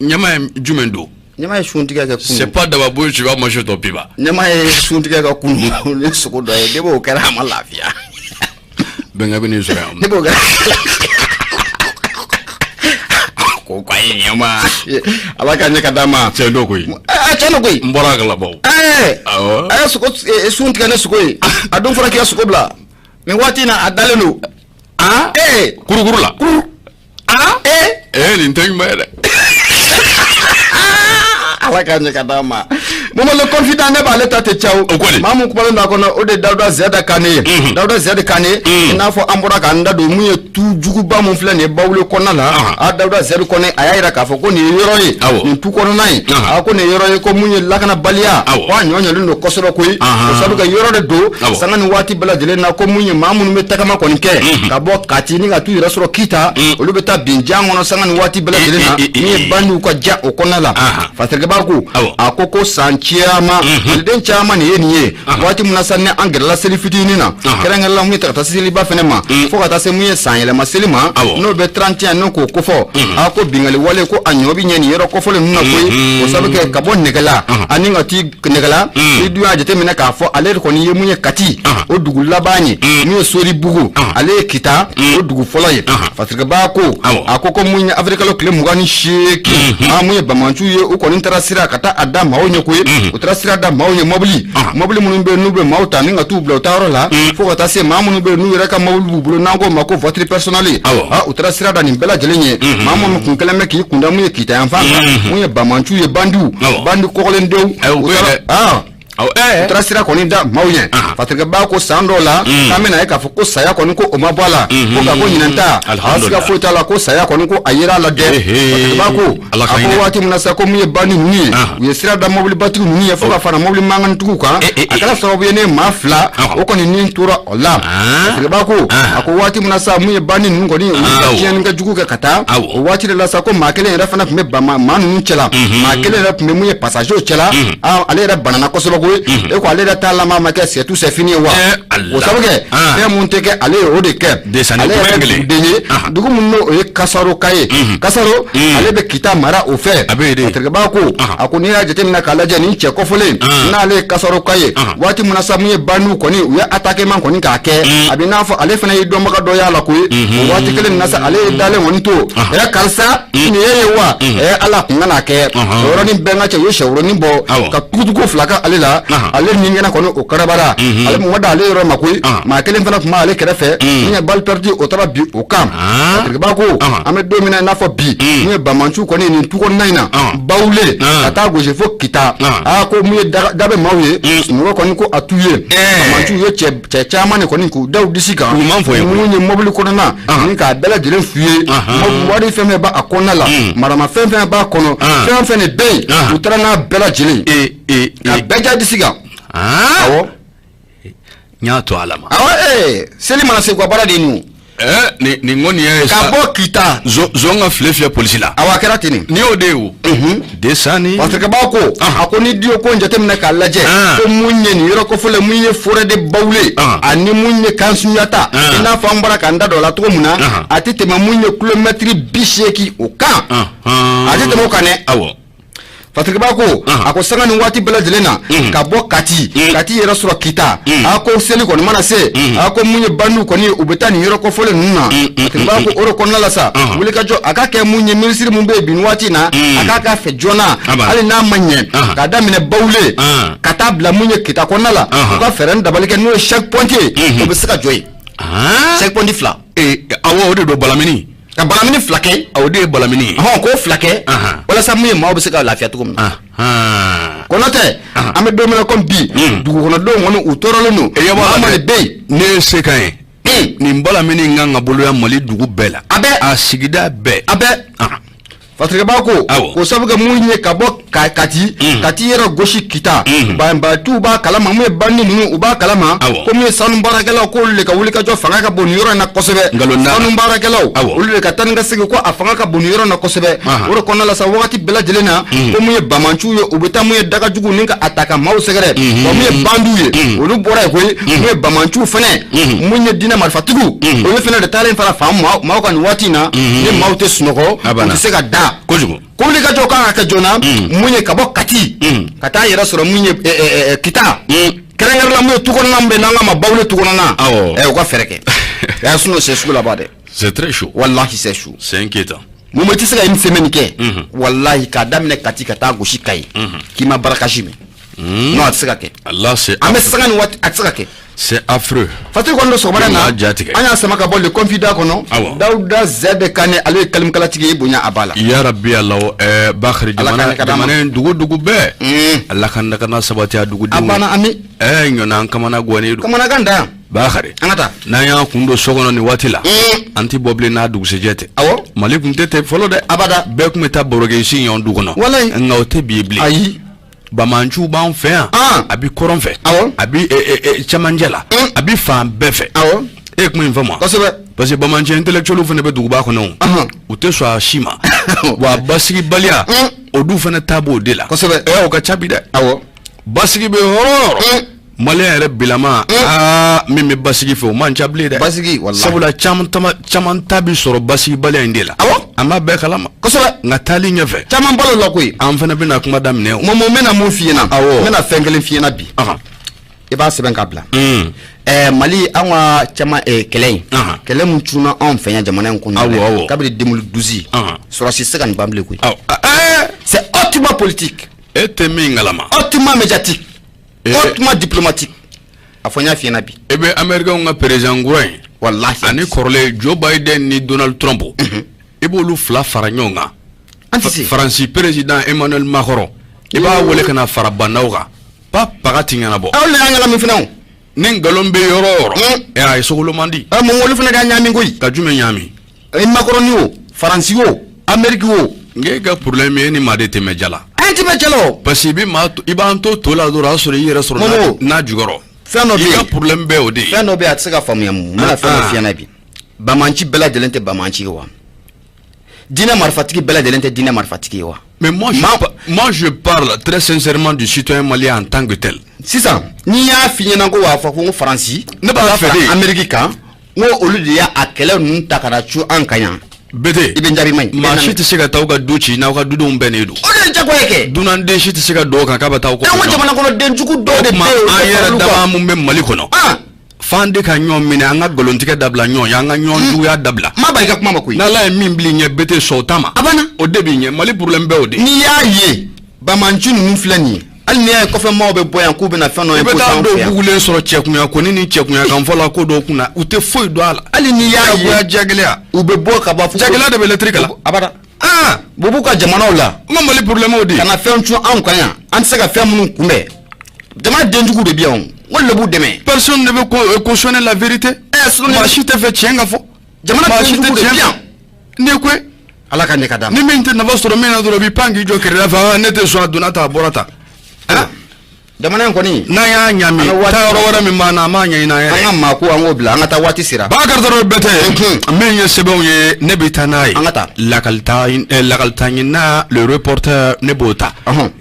Ɲɛmaa ye jumɛn don? Ɲɛmaa ye suntigɛ kɛ kunun. C'est pas d'abord tu vas manger ton piment. Ɲɛmaa ye suntigɛ kɛ kunun ni sogo dɔ ye, depuis o kɛra a ma lafiya. Bɛnkɛ bɛ n'i sɔrɔ yan. Depuis o kɛra ko ko ayi ɲɛmaa, Ala ka ɲɛ ka d'a ma. Tiɲɛ don koyi. Tiɲɛ don koyi. N bɔra a kalama o. Awɔ. A ye sogo sun tigɛ ni sogo ye, a dun fɔra k'i ka sogo bila. Nin waati in na a dalen don. Kurukuru la. Kuru. Nin tɛ ɲuman ye dɛ. Ala ka ɲɛ ka d'a ma. Momo le confident, ne b'ale ta tɛ caw. O kɔni. Maa mun kumalen don a kɔnɔ, o de ye Dawuda Ziyada Kane ye. Dawuda Ziyada Kane. I n'a fɔ an bɔra k'an da don mun ye tu juguba mun filɛ nin ye Bawule kɔnɔna la. A Dawuda Ziyada Kane, a y'a jira k'a fɔ ko nin ye yɔrɔ ye. Nin tu kɔnɔna in. A ko nin ye yɔrɔ ye ko mun ye lakanabaliya. Ko a ɲɔ ɲɔlen don kosɛbɛ koyi. O sabu kɛ yɔrɔ de don. Sanga ni waati bɛɛ lajɛlen na ko mun ye maa minnu bɛ tagama kɔni kɛ. Ka bɔ Kati ni ka t'u yɛrɛ sɔrɔ Kita. Olu bɛ taa bin jan kɔnɔ sanga ni waati bɛɛ lajɛlen na. Min ye bandiw ka ja o kɔnɔna la. Fasirikɛba ko. A ko ko san caman maliden caman nin ye nin ye waati min na sa ni an gɛrɛla seli fitinin na, kɛrɛnkɛrɛnla mun ye ta ka taa seliba fɛnɛ ma, fo ka taa se mun ye san yɛlɛma seli ma, n'o bɛ 31 n'o k'o kofɔ, a ko bingali wale ko a ɲɔ bɛ ɲɛ nin yɔrɔ kofɔlen ninnu na koyi. O sabu kɛ ka bɔ Nɛgɛla ani ka t'i Nɛgɛla, ni dun y'a jateminɛ k'a fɔ ale kɔni ye mun ye Kati o dugu laban ye, mun ye Soribugu ale ye Kita o dugu fɔlɔ ye. Fasirikɛba ko a ko ko mun ye avril kalo tile 28, a mun ye banbaanciw ye u kɔni taara sira ka taa a da maaw ɲɛ koyi. U taara sira da maaw ɲɛ, mɔbili minnu bɛ yen n'u bɛ maaw ta ni ka t'u bila u taayɔrɔ la, fo ka taa se maa minnu bɛ yen n'u yɛrɛ ka mɔbili b'u bolo n'an k'o ma ko voiture personnelle, u taara sira da nin bɛɛ lajɛlen ye. Maa minnu kun kɛlen bɛ k'i kunda mun ye Kita yanfan kan, mun ye banbaanciw ye, bandiw bandi kɔgɔlendenw. U taara sira kɔni da maaw ɲɛ. Fatirikɛba ko san dɔw la k'an bɛna ye k'a fɔ ko saya kɔni ko o ma bɔ a la, ko nka ko ɲinan ta a siga foyi t'a la ko saya kɔni ko a yera a la dɛ. Fatirikɛba ko a ko waati min na sa, ko mun ye bandi ninnu ye, u ye sira da mobilibatigi ninnu ye fo ka fara mobili mankantigiw kan, a kɛra sababu ye ne maa fila o kɔni ni tora o la. Fatirikɛba ko a ko waati min na sa, mun ye bandi ninnu kɔni, u ye tiɲɛni kɛ jugu kɛ ka taa, o waati de la sa ko maa kelen yɛrɛ fana tun bɛ maa ninnu cɛla, maa kelen yɛrɛ tun bɛ mun ye passager cɛla, ale yɛrɛ banana kosɛbɛ koyi. E ko ale yɛrɛ t'a laban ma kɛ c'est tout, c'est fini ye wa? O sabu kɛ fɛn mun tɛ kɛ, ale ye o de kɛ. Ale yɛrɛ duguden ye, dugu min n'o ye Kasaroka ye, Kasaro, ale bɛ Kita mara o fɛ. Fatirikɛba ko a ko n'i y'a jateminɛ k'a lajɛ, nin cɛ kɔfɔlen n'ale ye Kasaroka ye, waati min na sa mun ye bandiw kɔni u ye attaquement kɔni k'a kɛ, a bɛ n'a fɔ ale fana ye dɔnbaga dɔ y'a la koyi. O waati kelen nin na sa, ale ye dalen kɔni to ɛ karisa nin ye ye wa ɛ ala kun ka n'a kɛ. O yɔrɔnin bɛɛ, n ka cɛ, u ye sɛworonin bɔ ka tugutugu fila kɛ ale la, ale ni ɲɛna kɔni o karabara, ale mɔgɔ da ale yɔrɔ ma koyi. Maa kelen fana tun b'ale kɛrɛfɛ min ye balle perdue, o taara bin o kan. Fatirikɛba ko an bɛ don min na i n'a fɔ bi, mun ye banbaanciw kɔni nin tu kɔnɔna in na, Bawule ka taa gosi fo Kita, aa ko mun ye da bɛ maaw ye, sunɔgɔ kɔni ko a t'u ye. Banbaanciw ye cɛ caman de kɔni k'u da u disi kan, mun ye mobili kɔnɔna ni k'a bɛɛ lajɛlen f'u ye, wari fɛn fɛn b'a kɔnɔna la, maramafɛn fɛn b'a kɔnɔ, fɛn fɛn de bɛ yen, u taara n'a bɛɛ lajɛlen ka bɛɛ ja disi kan. Awɔ. N y'a to ala ma. Awɔ, seli mana se, u ka baara de ye nin. Nin kɔni ye ka bɔ Kita. Zon ka file fiyɛ polisi la. Awɔ, a kɛra ten de. Nin y'o de ye o. Desani. Fatirikɛba ko a ko ni diyo ko jateminɛ k'a lajɛ, ko mun ye nin yɔrɔ kofɔlen, mun ye forêt de Bawule ani mun ye Kansunjata, i n'a fɔ an bɔra k'an da don a la cogo min na, a tɛ tɛmɛ mun ye kilomɛtiri 80 o kan, a tɛ tɛmɛ o kan dɛ. Fatirikɛba ko a ko sanga ni waati bɛɛ lajɛlen na, ka bɔ Kati Kati yɛrɛ sɔrɔ Kita, a ko seli kɔni mana se, a ko mun ye bandiw kɔni u bɛ taa nin yɔrɔ kɔfɔlen ninnu na. Fatirikɛba ko o de kɔnɔna la sa, wulikajɔ a ka kɛ mun ye minisiri mun bɛ yen bi nin waati in na, a k'a k'a fɛ joona, hali n'a ma ɲɛ, k'a daminɛ Bawule ka taa bila mun ye Kita kɔnɔna la, u ka fɛɛrɛ ni dabali kɛ, n'o ye checkpoint ye, o bɛ se ka jɔ yen, checkpoint fila. Awɔ, o de don balamini. Ka balamini fila kɛ. O de ye balamini ye. K'o fila kɛ walasa mun ye maaw bɛ se ka lafiya cogo min na. Kɔnɔ tɛ, an bɛ don min na komi bi, dugukɔnɔdenw kɔni u tɔɔrɔlen don. Maa de bɛ yen. Ne ye se kan ye, nin balamini in kan ka boloya Mali dugu bɛɛ la. A bɛɛ. A sigida bɛɛ. A bɛɛ. Fatirikɛba ko k'o sabu kɛ mun ye ka bɔ Kati Kati yɛrɛ gosi Kita, banbatiw b'a kalama, mun ye bandi ninnu u b'a kalama ko mun ye sanu baarakɛlaw, k'olu de ka wulikajɔ fanga ka bon nin yɔrɔ in na kosɛbɛ. Sanu baarakɛlaw, olu de ka taa ni ka segin ko a fanga ka bon nin yɔrɔ in na kosɛbɛ. O de kɔnɔna la sa, wagati bɛɛ lajɛlen na, ko mun ye banbaanciw ye, u bɛ taa mun ye dagajugu ni ka a ta ka maaw sɛgɛrɛ, wa mun ye bandiw ye, olu bɔra yen koyi. Mun ye banbaanciw fɛnɛ, mun ye diinɛ marifatigiw, olu fɛnɛ de taalen fara fan maaw kan nin waati in na, ni maaw tɛ sunɔgɔ, u tɛ se ka da. Kojugu. Ko wulikajɔ kan ka kɛ joona, mun ye ka bɔ Kati ka taa yɛrɛ sɔrɔ mun ye Kita, kɛrɛnkɛrɛnla mun ye tu kɔnɔna min bɛ n'an k'a ma Bawule tu kɔnɔna, u ka fɛɛrɛ kɛ, sinon c'est sugu laban dɛ. C'est très chaud. Wallahi, c'est chaud. C'est inquiétant. Mun tɛ se ka une semaine kɛ, wallahi, k'a daminɛ Kati ka taa gosi Kayi, k'i ma barakasi mɛn, non, a tɛ se ka kɛ. Allah, c'est An bɛ sanga ni waati, a tɛ se ka kɛ. C'est affreux. Fatiri kɔni don sɔgɔmada na, ja tigɛ. An y'a sama ka bɔ le confident kɔnɔ, Dawuda Zɛde Kane, ale ye kalimikalatigi ye, bonya a ba la. Ya rabbi Allah, Bakari, jamana in dugu dugu bɛɛ, Allah ka lakana sabati a dugudenw. A banna, ami. Ɲɔna an kamana gannen don. Kamanagan da. Bakari. An ka taa. N'an y'an kun don so kɔnɔ nin waati la, an ti bɔ bilen n'a dugusɛjɛ tɛ. Mali kun tɛ ten fɔlɔ dɛ. Abada. Bɛɛ kun bɛ taa baro kɛ i si ɲɔgɔn du kɔnɔ. Walayi. Nka o tɛ bi ye bilen. Ayi. Bamanciw b'an fɛ yan, a bi kɔrɔn fɛ, a bi cɛmancɛ la, a bi fan bɛɛ fɛ. E ye kuma in faamu wa? Kosɛbɛ. Parce que bamancɛ intellectuel fana bɛ duguba kɔnɔ, u tɛ sɔn a si ma, wa basigibaliya o du fana ta b'o de la. Kosɛbɛ. O ka ca bi dɛ. Basigi bɛ yɔrɔ o yɔrɔ, maliyɛn yɛrɛ bilama, aa, min bɛ basigi fɛ, o man ca bilen dɛ. Basigi, walahi. Sabula caman ta bi sɔrɔ basigibaliya in de la. An b'a bɛɛ kalama. Kosɛbɛ. Nka taali ɲɛfɛ, Caman balo la koyi. An fana bɛna kuma daminɛ o. Mɔmɔ, n bɛna mun f'i ɲɛna? N bɛna fɛn kelen f'i ɲɛna bi. I b'a sɛbɛn k'a bila. Mali, an ka caman kɛlɛ in, kɛlɛ mun cunna anw fɛ yan jamana in kɔnɔ kabini 2012, sɔrɔsi tɛ se ka nin ban bilen koyi. C'est hautement politique. E tɛ min kalama. Hautement médiatique, hautement diplomatique. A fɔ n y'a f'i ɲɛna bi. E bɛ américain ka président kura in Walahi. ani kɔrɔlen Joe Biden ni Donald Trump, i b'olu fila fara ɲɔgɔn kan. An tɛ se. Faransi président Emmanuel Macron, i b'a wele ka na fara bandaw kan. Pa paga ti ɲɛnabɔ. Aw de y'a ɲagami fana o. Ni nkalon bɛ yɔrɔ o yɔrɔ, ɛ a ye sogolo man di. Ɛ mun olu fana ka ɲagami koyi. Ka jumɛn ɲagami? Macron o, Faransi o, Amérique o. N k'e ka problème ye, e ni maa de tɛ mɛn ja la. An tɛ mɛn ja la o. Parce que i bɛ maa i b'an to to la dɔrɔn, o y'a sɔrɔ i yɛrɛ sɔrɔ n'a jukɔrɔ. Fɛn dɔ bɛ yen, i ka problème bɛɛ o de ye. Fɛn dɔ bɛ yen, a tɛ se ka faamuya. Mun n bɛna fɛn dɔ f'i ɲɛna bi. Banbaanci bɛɛ lajɛlen tɛ banbaanci ye wa? Diinɛ marifatigi bɛɛ lajɛlen tɛ diinɛ marifatigi ye wa? Mais moi, je parle très sincèrement du citoyen malien en tant que tel. Sisan n'i y'a f'i ɲɛna ko w'a fɔ ko Faransi, ne b'a fɛ de. Amérique kan, n ko olu de y'a kɛlɛ ninnu ta ka na cun an kan yan. Bete. I bɛ n jaabi man ɲi. Maa si tɛ se ka taa aw ka du ci n'aw ka dudenw bɛnnen don. O de ye jagoya kɛ. Dunanden si tɛ se ka don o kan k'a bɛ taa aw kɔ. An ka jamana kɔnɔ den jugu dɔw de bɛ yen. An yɛrɛ dama mun bɛ Mali kɔnɔ. F'an de ka ɲɔgɔn minɛ, an ka nkalontigɛ dabila ɲɔgɔn ye, an ka ɲɔgɔn juguya dabila. Ma ban i ka kuma ma koyi. N'Ala ye min bil'i ɲɛ, Bete, sɔn o ta ma. A banna. O de b'i ɲɛ. Mali problème bɛɛ o de. N'i y'a ye banbaanci ninnu filɛ nin ye, hali n'i y'a ye kɔfɛ maaw bɛ bɔ yan k'u bɛna fɛn dɔ I bɛ taa dɔw bugulen sɔrɔ cɛkunya kɔni ni cɛkunya kan fɔ la ko dɔw kunna, u tɛ foyi dɔn a la. Hali n'i y'a ye jagɛlɛya. U bɛ bɔ ka bɔ. Jagɛlɛya de bɛ lɛtiri kalan. Abada. Aa u b'u ka jamanaw la. N ka Mali problème o de ye. Ka na fɛn cun anw kan yan, an tɛ se ka fɛn minnu kunbɛn. Jama denjugu de bɛ yan, o de b'u dɛmɛ. Personne ne veut cautionner la vérité. Maa si tɛ fɛ tiɲɛ ka fɔ. Jamana denjugu de bɛ yan. Ne ko Ala ka ɲɛ ka d'a ma. Ni min tɛ nafa sɔrɔ min na dɔrɔn, i b'i pan k'i jɔ kɛrɛda fɛ, ne tɛ sɔn, a donna tan, a bɔra tan. Jamana in kɔni. N'an y'a ɲami, taa yɔrɔ wɛrɛ min b'an na, an b'a ɲɛɲini an yɛrɛ. An ka maako, an k'o bila, an ka taa, waati sera. Bakari Tarawele Bɛtɛ, min ye sɛbɛnw ye, ne bɛ taa n'a ye. An ka taa. Lakalita lakalita ɲinina, le reporter, ne b'o ta.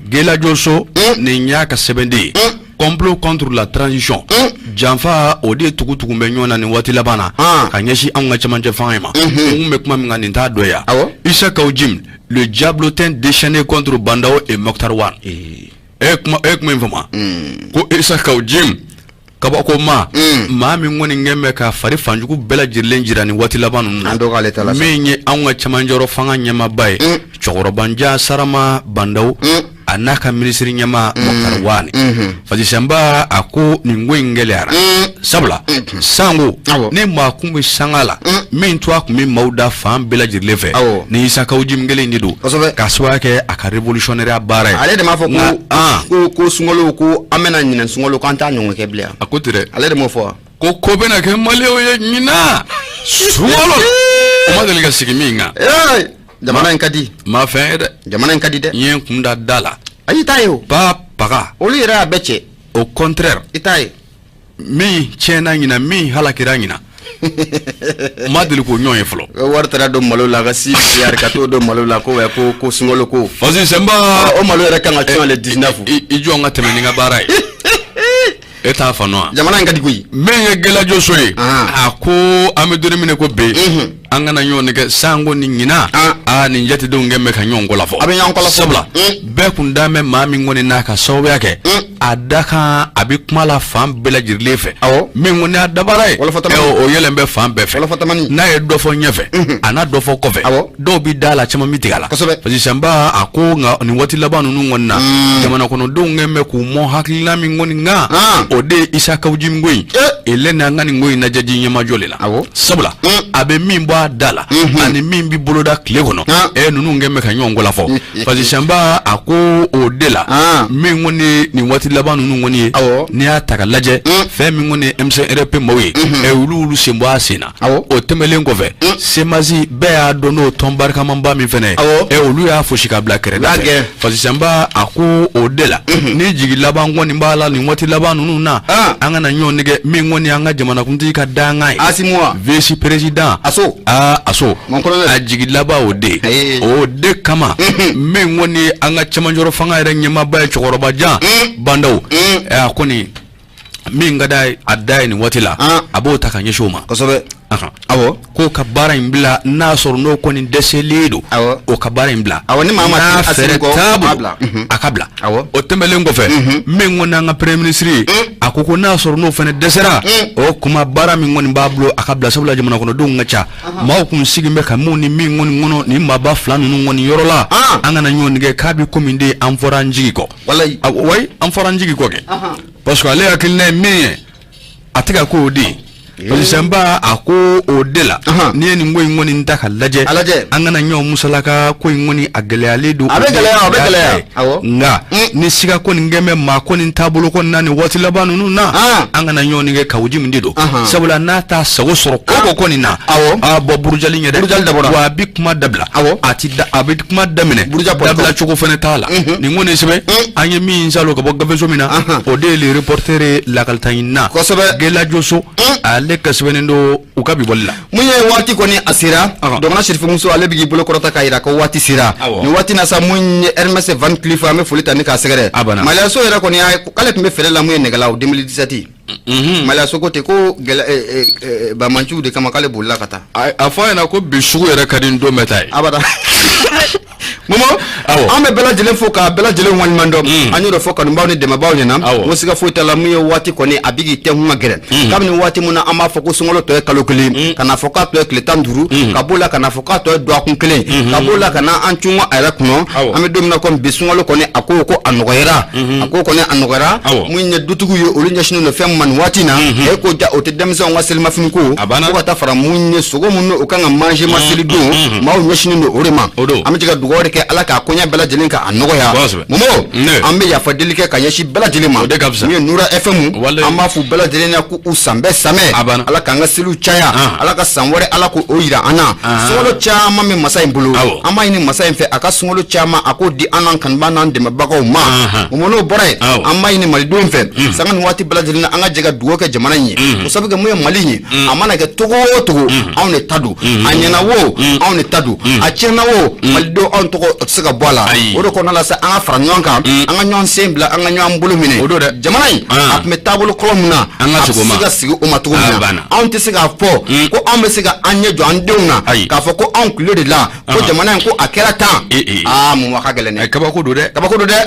Gelajoso, nin y'a ka sɛbɛnden ye. Complot contre la transition. Janfa o de tugu-tugu bɛ ɲɔgɔn na nin waati laban na. Ka ɲɛsin anw ka cɛmancɛ fanga in ma. N kun bɛ kuma min kan, nin t'a dɔ ye. Issa Kaou Djim, le diablotin déchaîné contre Bah N'Daw et Moctar Ouane. E kuma e kuma in faamu ko Issa Kaou Djim, kabako ma maa min kɔni kɛn bɛ ka fari fanjugu bɛɛ lajɛlen jira nin waati laban ninnu na, min ye anw ka cɛmancɛyɔrɔ fanga ɲɛmaaba ye, cɛkɔrɔbanja Sarama Bah N'Daw, a n'a ka minisiri ɲɛmaa Moctar Ouane. Fatisanba a ko nin ko in gɛlɛyara, sabula sango ne maa kun bɛ sanga la min to a kun bɛ maaw da fan bɛɛ lajɛlen fɛ, ni Issa Kaou Djim kelen de don, k'a sababuya kɛ a ka révolutionnaire baara ye. Ale de m'a fɔ ko sunkalo, ko an bɛna ɲinɛ sunkalo, k'an t'a ɲɔgɔn kɛ bilen. A ko ten dɛ. Ale de m'o fɔ. Ko bɛna kɛ maliyɛnw ye ɲinan sunkalo, o ma deli ka sigi min kan. Jamana in ka di. Ma fɛn ye dɛ. Jamana in ka di dɛ. N ye n kun da da la. Ayi, i t'a ye o. Ba paga. Olu yɛrɛ y'a bɛɛ cɛ. Au contraire. I t'a ye. Min tiɲɛna ɲinan, min halakira ɲinan, n ma deli k'o ɲɔgɔn ye fɔlɔ. Wari taara don malo la ka 6 milliards ka t'o don malo la, ko ko sunkalo ko. Fasi Senba. O malo yɛrɛ kan ka cun le 19. I jɔ n ka tɛmɛ ni n ka baara ye. E t'a faamu wa? Jamana in ka di koyi. Min ye Gɛlɛjoso ye, a ko an bɛ don min ko bi, an kana ɲɔgɔn kɛ sanko ni ɲinan, aa nin jatedenw kɛ bɛ ka ɲɔgɔn kɔ la fɔ. A bɛ ɲɔgɔn kɔ la fɔ. Sabula bɛɛ kun da bɛ maa min kɔni n'a ka sababuya kɛ, a da kan a bɛ kuma la fan bɛɛ lajɛlen fɛ. Min kɔni y'a dabara ye, o yɛlɛn bɛ fan bɛɛ fɛ. N'a ye dɔ fɔ ɲɛfɛ, a n'a dɔ fɔ kɔfɛ, dɔw bɛ da la, caman bɛ tigɛ a la. Kosɛbɛ. Parce que Sanba a ko nka nin waati laban ninnu kɔni na, jamana kɔnɔdenw kɛ bɛ k'u mɔ hakilina min kɔni kan, o de ye Issa Kaou Djim ko in. Ele n'an ka nin ko in lajɛ ji ɲɛmajɔ de la. Sabula a bɛ min bɔ a da la ani min bɛ boloda tile kɔnɔ, ninnu kɛ bɛ ka ɲɔgɔn kɔ la fɔ. Parce que Sanba a ko o de la, min kɔni nin waati laban ninnu kɔni ye, n'i y'a ta ka lajɛ, fɛn min kɔni ye M5RP maaw ye, olu sen bɔ a sen na. O tɛmɛlen kɔfɛ, CMAS bɛɛ y'a dɔn n'o tɔn barikamanba min fɛnɛ ye, olu y'a fosi ka bila kɛrɛda fɛ. Parce que Sanba a ko o de la, ni jigi laban kɔni b'a la nin waati laban ninnu na, an kana ɲɔgɔn nɛgɛ, min kɔni an ka jamanakuntigi ka dankan ye, Assimi wa vice président Aso Aso, a jigi laban o de, o de kama min kɔni an ka cɛmancɛrɔ fanga yɛrɛ ɲɛmaaba ye, cɛkɔrɔbajan Bah N'Daw, a kɔni min ka d'a ye, a da ye nin waati la, a b'o ta ka ɲɛsin o ma. Kosɛbɛ. Awɔ. K'o ka baara in bila, n'a sɔrɔ n'o kɔni dɛsɛlen don, o ka baara in bila. Awɔ, ni maa ma n'a fɛɛrɛ t'a bolo, a ka bila. O tɛmɛlen kɔfɛ, min kɔni an ka premier ministre ye, a ko n'a sɔrɔ n'o fana dɛsɛra, o kuma baara min kɔni b'a bolo, a ka bila, sabula jamana kɔnɔdenw ka ca, maaw kun sigi bɛ ka mun ni min kɔni kɔnɔ nin maaba fila ninnu kɔni yɔrɔ la, an kana ɲɔgɔn nɛgɛ k'a bɛ komi de an fɔra an jigi kɔ. Walayi. Wayi, an fɔra an jigi kɔ kɛ. Parce que ale hakilina ye min ye, a tɛ ka k'o de ye. Sɛnba a ko o de la n'i ye nin ko in kɔni ta ka lajɛ an kana ɲɔgɔn musalaka ko in kɔni a gɛlɛyalen don a bɛ gɛlɛya a bɛ gɛlɛya nka ni siga kɔni kɛn bɛ maa kɔni taabolo kɔni na nin waati laban ninnu na an kana ɲɔgɔn kɛ kawuji min de don sabula n'a t'a sago sɔrɔ ko ko kɔni na a bɔ burujali ɲɛ dɛ burujali dabɔra wa a bɛ kuma dabila a ti da a bɛ kuma daminɛ dabila cogo fana t'a la nin kɔni sɛbɛn an ye min salo ka bɔ gafeso min na o de ye le reporter ye lakalita ɲinina kosɛbɛ Gelajoso ale ka sɛbɛnnen don u ka bi bɔli la mun ye waati kɔni a sera dɔgɔnɔ sirifimuso ale bɛ k'i bolo kɔrɔta k'a jira ko waati sera nin waati na sa mun ye Hermès Van Cleef an bɛ foli ta ni k'a sɛgɛrɛ Maliyaso yɛrɛ kɔni k'ale tun bɛ feere la mun ye nɛgɛla o 2017 Maliyaso ko ten ko banbaanciw de kama k'ale bolila ka taa a fɔ a ɲɛna ko bi sugu yɛrɛ ka di n don bɛɛ ta ye abada Momo an bɛ bɛɛ lajɛlen fo ka bɛɛ lajɛlen waleɲuman dɔn an y'o de fɔ kanubaaw ni dɛmɛbaaw ɲɛna ko siga foyi t'a la mun ye waati kɔni a bɛ k'i tɛnkun ka gɛrɛ kabini waati min na an b'a fɔ ko sunkalo tɔ ye kalo 1 ka n'a fɔ k'a tɔ ye tile 15 ka b'o la ka n'a fɔ k'a tɔ ye dɔgɔkun 1 ka b'o la ka na an cun a yɛrɛ kɔnɔ an bɛ don min na komi bi sunkalo kɔni a ko ko a nɔgɔyara a ko kɔni a nɔgɔyara mun ye dutigiw ye olu ɲɛsinnen don fɛn min ma nin waati in na e ko ja o tɛ denmisɛnw ka selimafini ko fo ka taa fara mun ye sogo minnu u kan ka manger ma seli don maaw ɲɛsinnen don o de ma an bɛ jɛ ka dugawu de kɛ Ala k'a koɲɛ bɛɛ lajɛlen k'a nɔgɔya Momo an bɛ yafa deli kɛ ka ɲɛsin bɛɛ lajɛlen ma min ye Nura FM an b'a f'u bɛɛ lajɛlen na k'u san bɛɛ samɛ Ala k'an ka seliw caya Ala ka san wɛrɛ Ala k'o jira an na sunkalo caman bɛ masa in bolo an b'a ɲini masa in fɛ a ka sunkalo caman a k'o di an n'an kanubaa n'an dɛmɛbagaw ma Momo n'o bɔra yen an b'a ɲini malidenw fɛ sanga ni waati bɛɛ lajɛlen na an ka jɛ ka dugawu kɛ jamana in ye o sabu kɛ mun ye Mali in ye a mana kɛ cogo o cogo anw de ta don a ɲɛna wo anw de ta don a tiɲɛna wo malidenw anw tɔgɔ tɛ se ka bɔ a la o de kɔnɔna la sa an ka fara ɲɔgɔn kan an ka ɲɔgɔn sen bila an ka ɲɔgɔn bolo minɛ o don dɛ jamana in a tun bɛ taabolo kɔrɔ min na an ka a bɛ se ka sigi o ma cogo min na anw tɛ se k'a fɔ ko anw bɛ se ka an ɲɛ jɔ an denw na k'a fɔ ko anw tile de la ko jamana in ko a kɛra tan aa mun ka gɛlɛn dɛ kabako don dɛ kabako don dɛ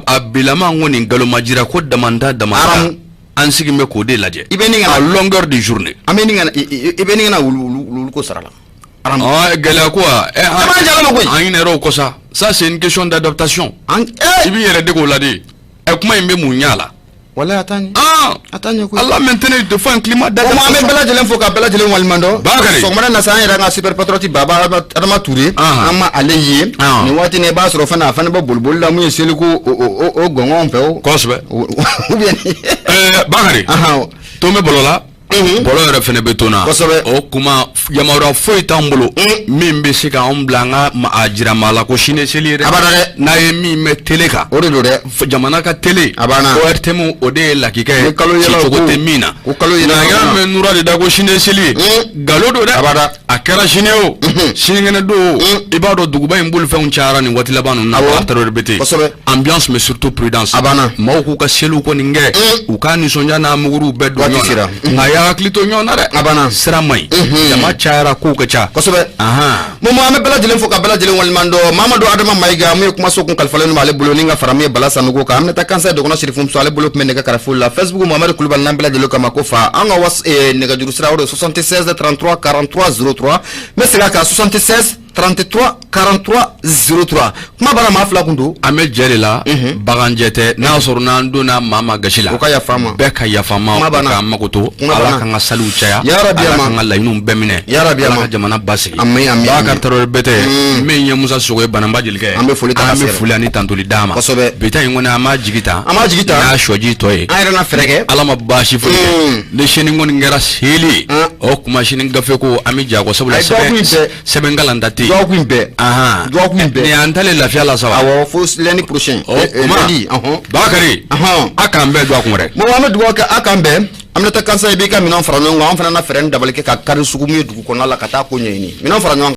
a bilama ko nin nkalon ma jira ko damanda damanda an sigilen bɛ k'o de lajɛ i bɛ nin à longueur de journée an bɛ nin ka i bɛ nin ka na wulu ko sara la gɛlɛya ko wa an ɲinɛra o kɔ sa ça c'est une question d'adaptation i b'i yɛrɛ dege o la de kuma in bɛ mun ɲɛ a la walahi a t'a ɲɛ a t'a ɲɛ koyi Allah maintenant il te faut un climat d'adaptation an bɛ bɛɛ lajɛlen fo ka bɛɛ lajɛlen waleɲuman dɔn Bakari sɔgɔmada na sa an yɛrɛ ka super patriote Baba Adama Touré an ma ale ye nin waati in na i b'a sɔrɔ fana a fana bɛ boliboli la mun ye seliko o gɔngɔn fɛ o kosɛbɛ ou bien Bakari ton bɛ bɔlɔ la bɔlɔ yɛrɛ fana bɛ ton na kosɛbɛ o kuma yamaruya foyi t'an bolo min bɛ se k'anw bila an ka a jira maa la ko sini ye seli ye dɛ abada dɛ n'a ye min mɛn tele kan o de don dɛ jamana ka tele a banna ORTM o de ye lakika ye ni kalo yɛlɛ cogo tɛ min na ko kalo yɛlɛ nka y'a mɛn Nura de da ko sini ye seli ye nkalon don dɛ abada a kɛra sini o sinikɛnɛ don o i b'a dɔn duguba in bolifɛnw cayara nin waati laban ninnu na Awɔ. tarawele bɛ ten Kosɛbɛ. ambiance mais surtout prudence A banna. maaw k'u ka seliw kɔni kɛ u ka nisɔndiya n'a muguruw bɛɛ don Waati ɲɔgɔn sera. na nka a y'a hakili to ɲɔgɔn na dɛ A banna. sira man ɲi jama cayara kow ka ca kosɛbɛ ahan Momo an bɛ bɛɛ lajɛlen fo ka bɛɛ lajɛlen waleɲuman dɔn Mamadu Adama Mayiga mun ye kumaso kun kalifalen don ale bolo ni ka fara mun ye Bala Sanogo kan Aminata Kansaye dɔgɔnɔ Sirifumuso ale bolo tun bɛ nɛgɛ karafe la Facebook Mohamed Kulubali n'an bɛɛ lajɛlen kama ko fa an ka was nɛgɛjuru sira o de 76 33 43 03 n bɛ segin a kan 76 33 43 03 kuma bara maa fila kun don an bɛ jɛ de la baganjɛ tɛ n'a y'a sɔrɔ n'an donna maa ma gasi la O ka yafa an ma. bɛɛ ka yafa an ma Kuma u banna. k'an makoto Kuma ala banna. k'an ka saliw caya Ya Rabbi ala ama. k'an ka laɲiniw bɛɛ minɛ Ya Rabbi ala ama. ka jamana basigi Ami, ami, Bakari ami. Tarawele Bɛtɛ min ye Musa Sogo ye Bananba jelikɛ An bɛ foli ta ka an bɛ sɛgɛrɛ. foli ani tantoli d'a ma Kosɛbɛ. bi ta in kɔni an b'a jigi ta An b'a jigi ta. n'a sɔji tɔ ye an yɛrɛ na fɛɛrɛ kɛ ala ma baasi foyi kɛ ni sini kɔni kɛra seli ye o kuma sini gafe ko an bɛ jago sabula Ayi, dɔgɔkun in bɛɛ. sɛbɛn kalanta tɛ yen dɔgɔkun in bɛɛ Ahan. dɔgɔkun in bɛɛ Nin y'an talen lafiya la sa wa awɔ fo lundi prochain o kuma lundi ɔhɔn Bakari ɔhɔn a k'an bɛɛ don a kun dɛ Momo an bɛ dugawu kɛ a k'an bɛn Aminata Kansaye i b'i ka minɛnw fara ɲɔgɔn kan an fana na fɛɛrɛ ni dabali kɛ ka kari sugu min ye dugu kɔnɔna la ka taa ko ɲɛɲini minɛnw fara ɲɔgɔn kan.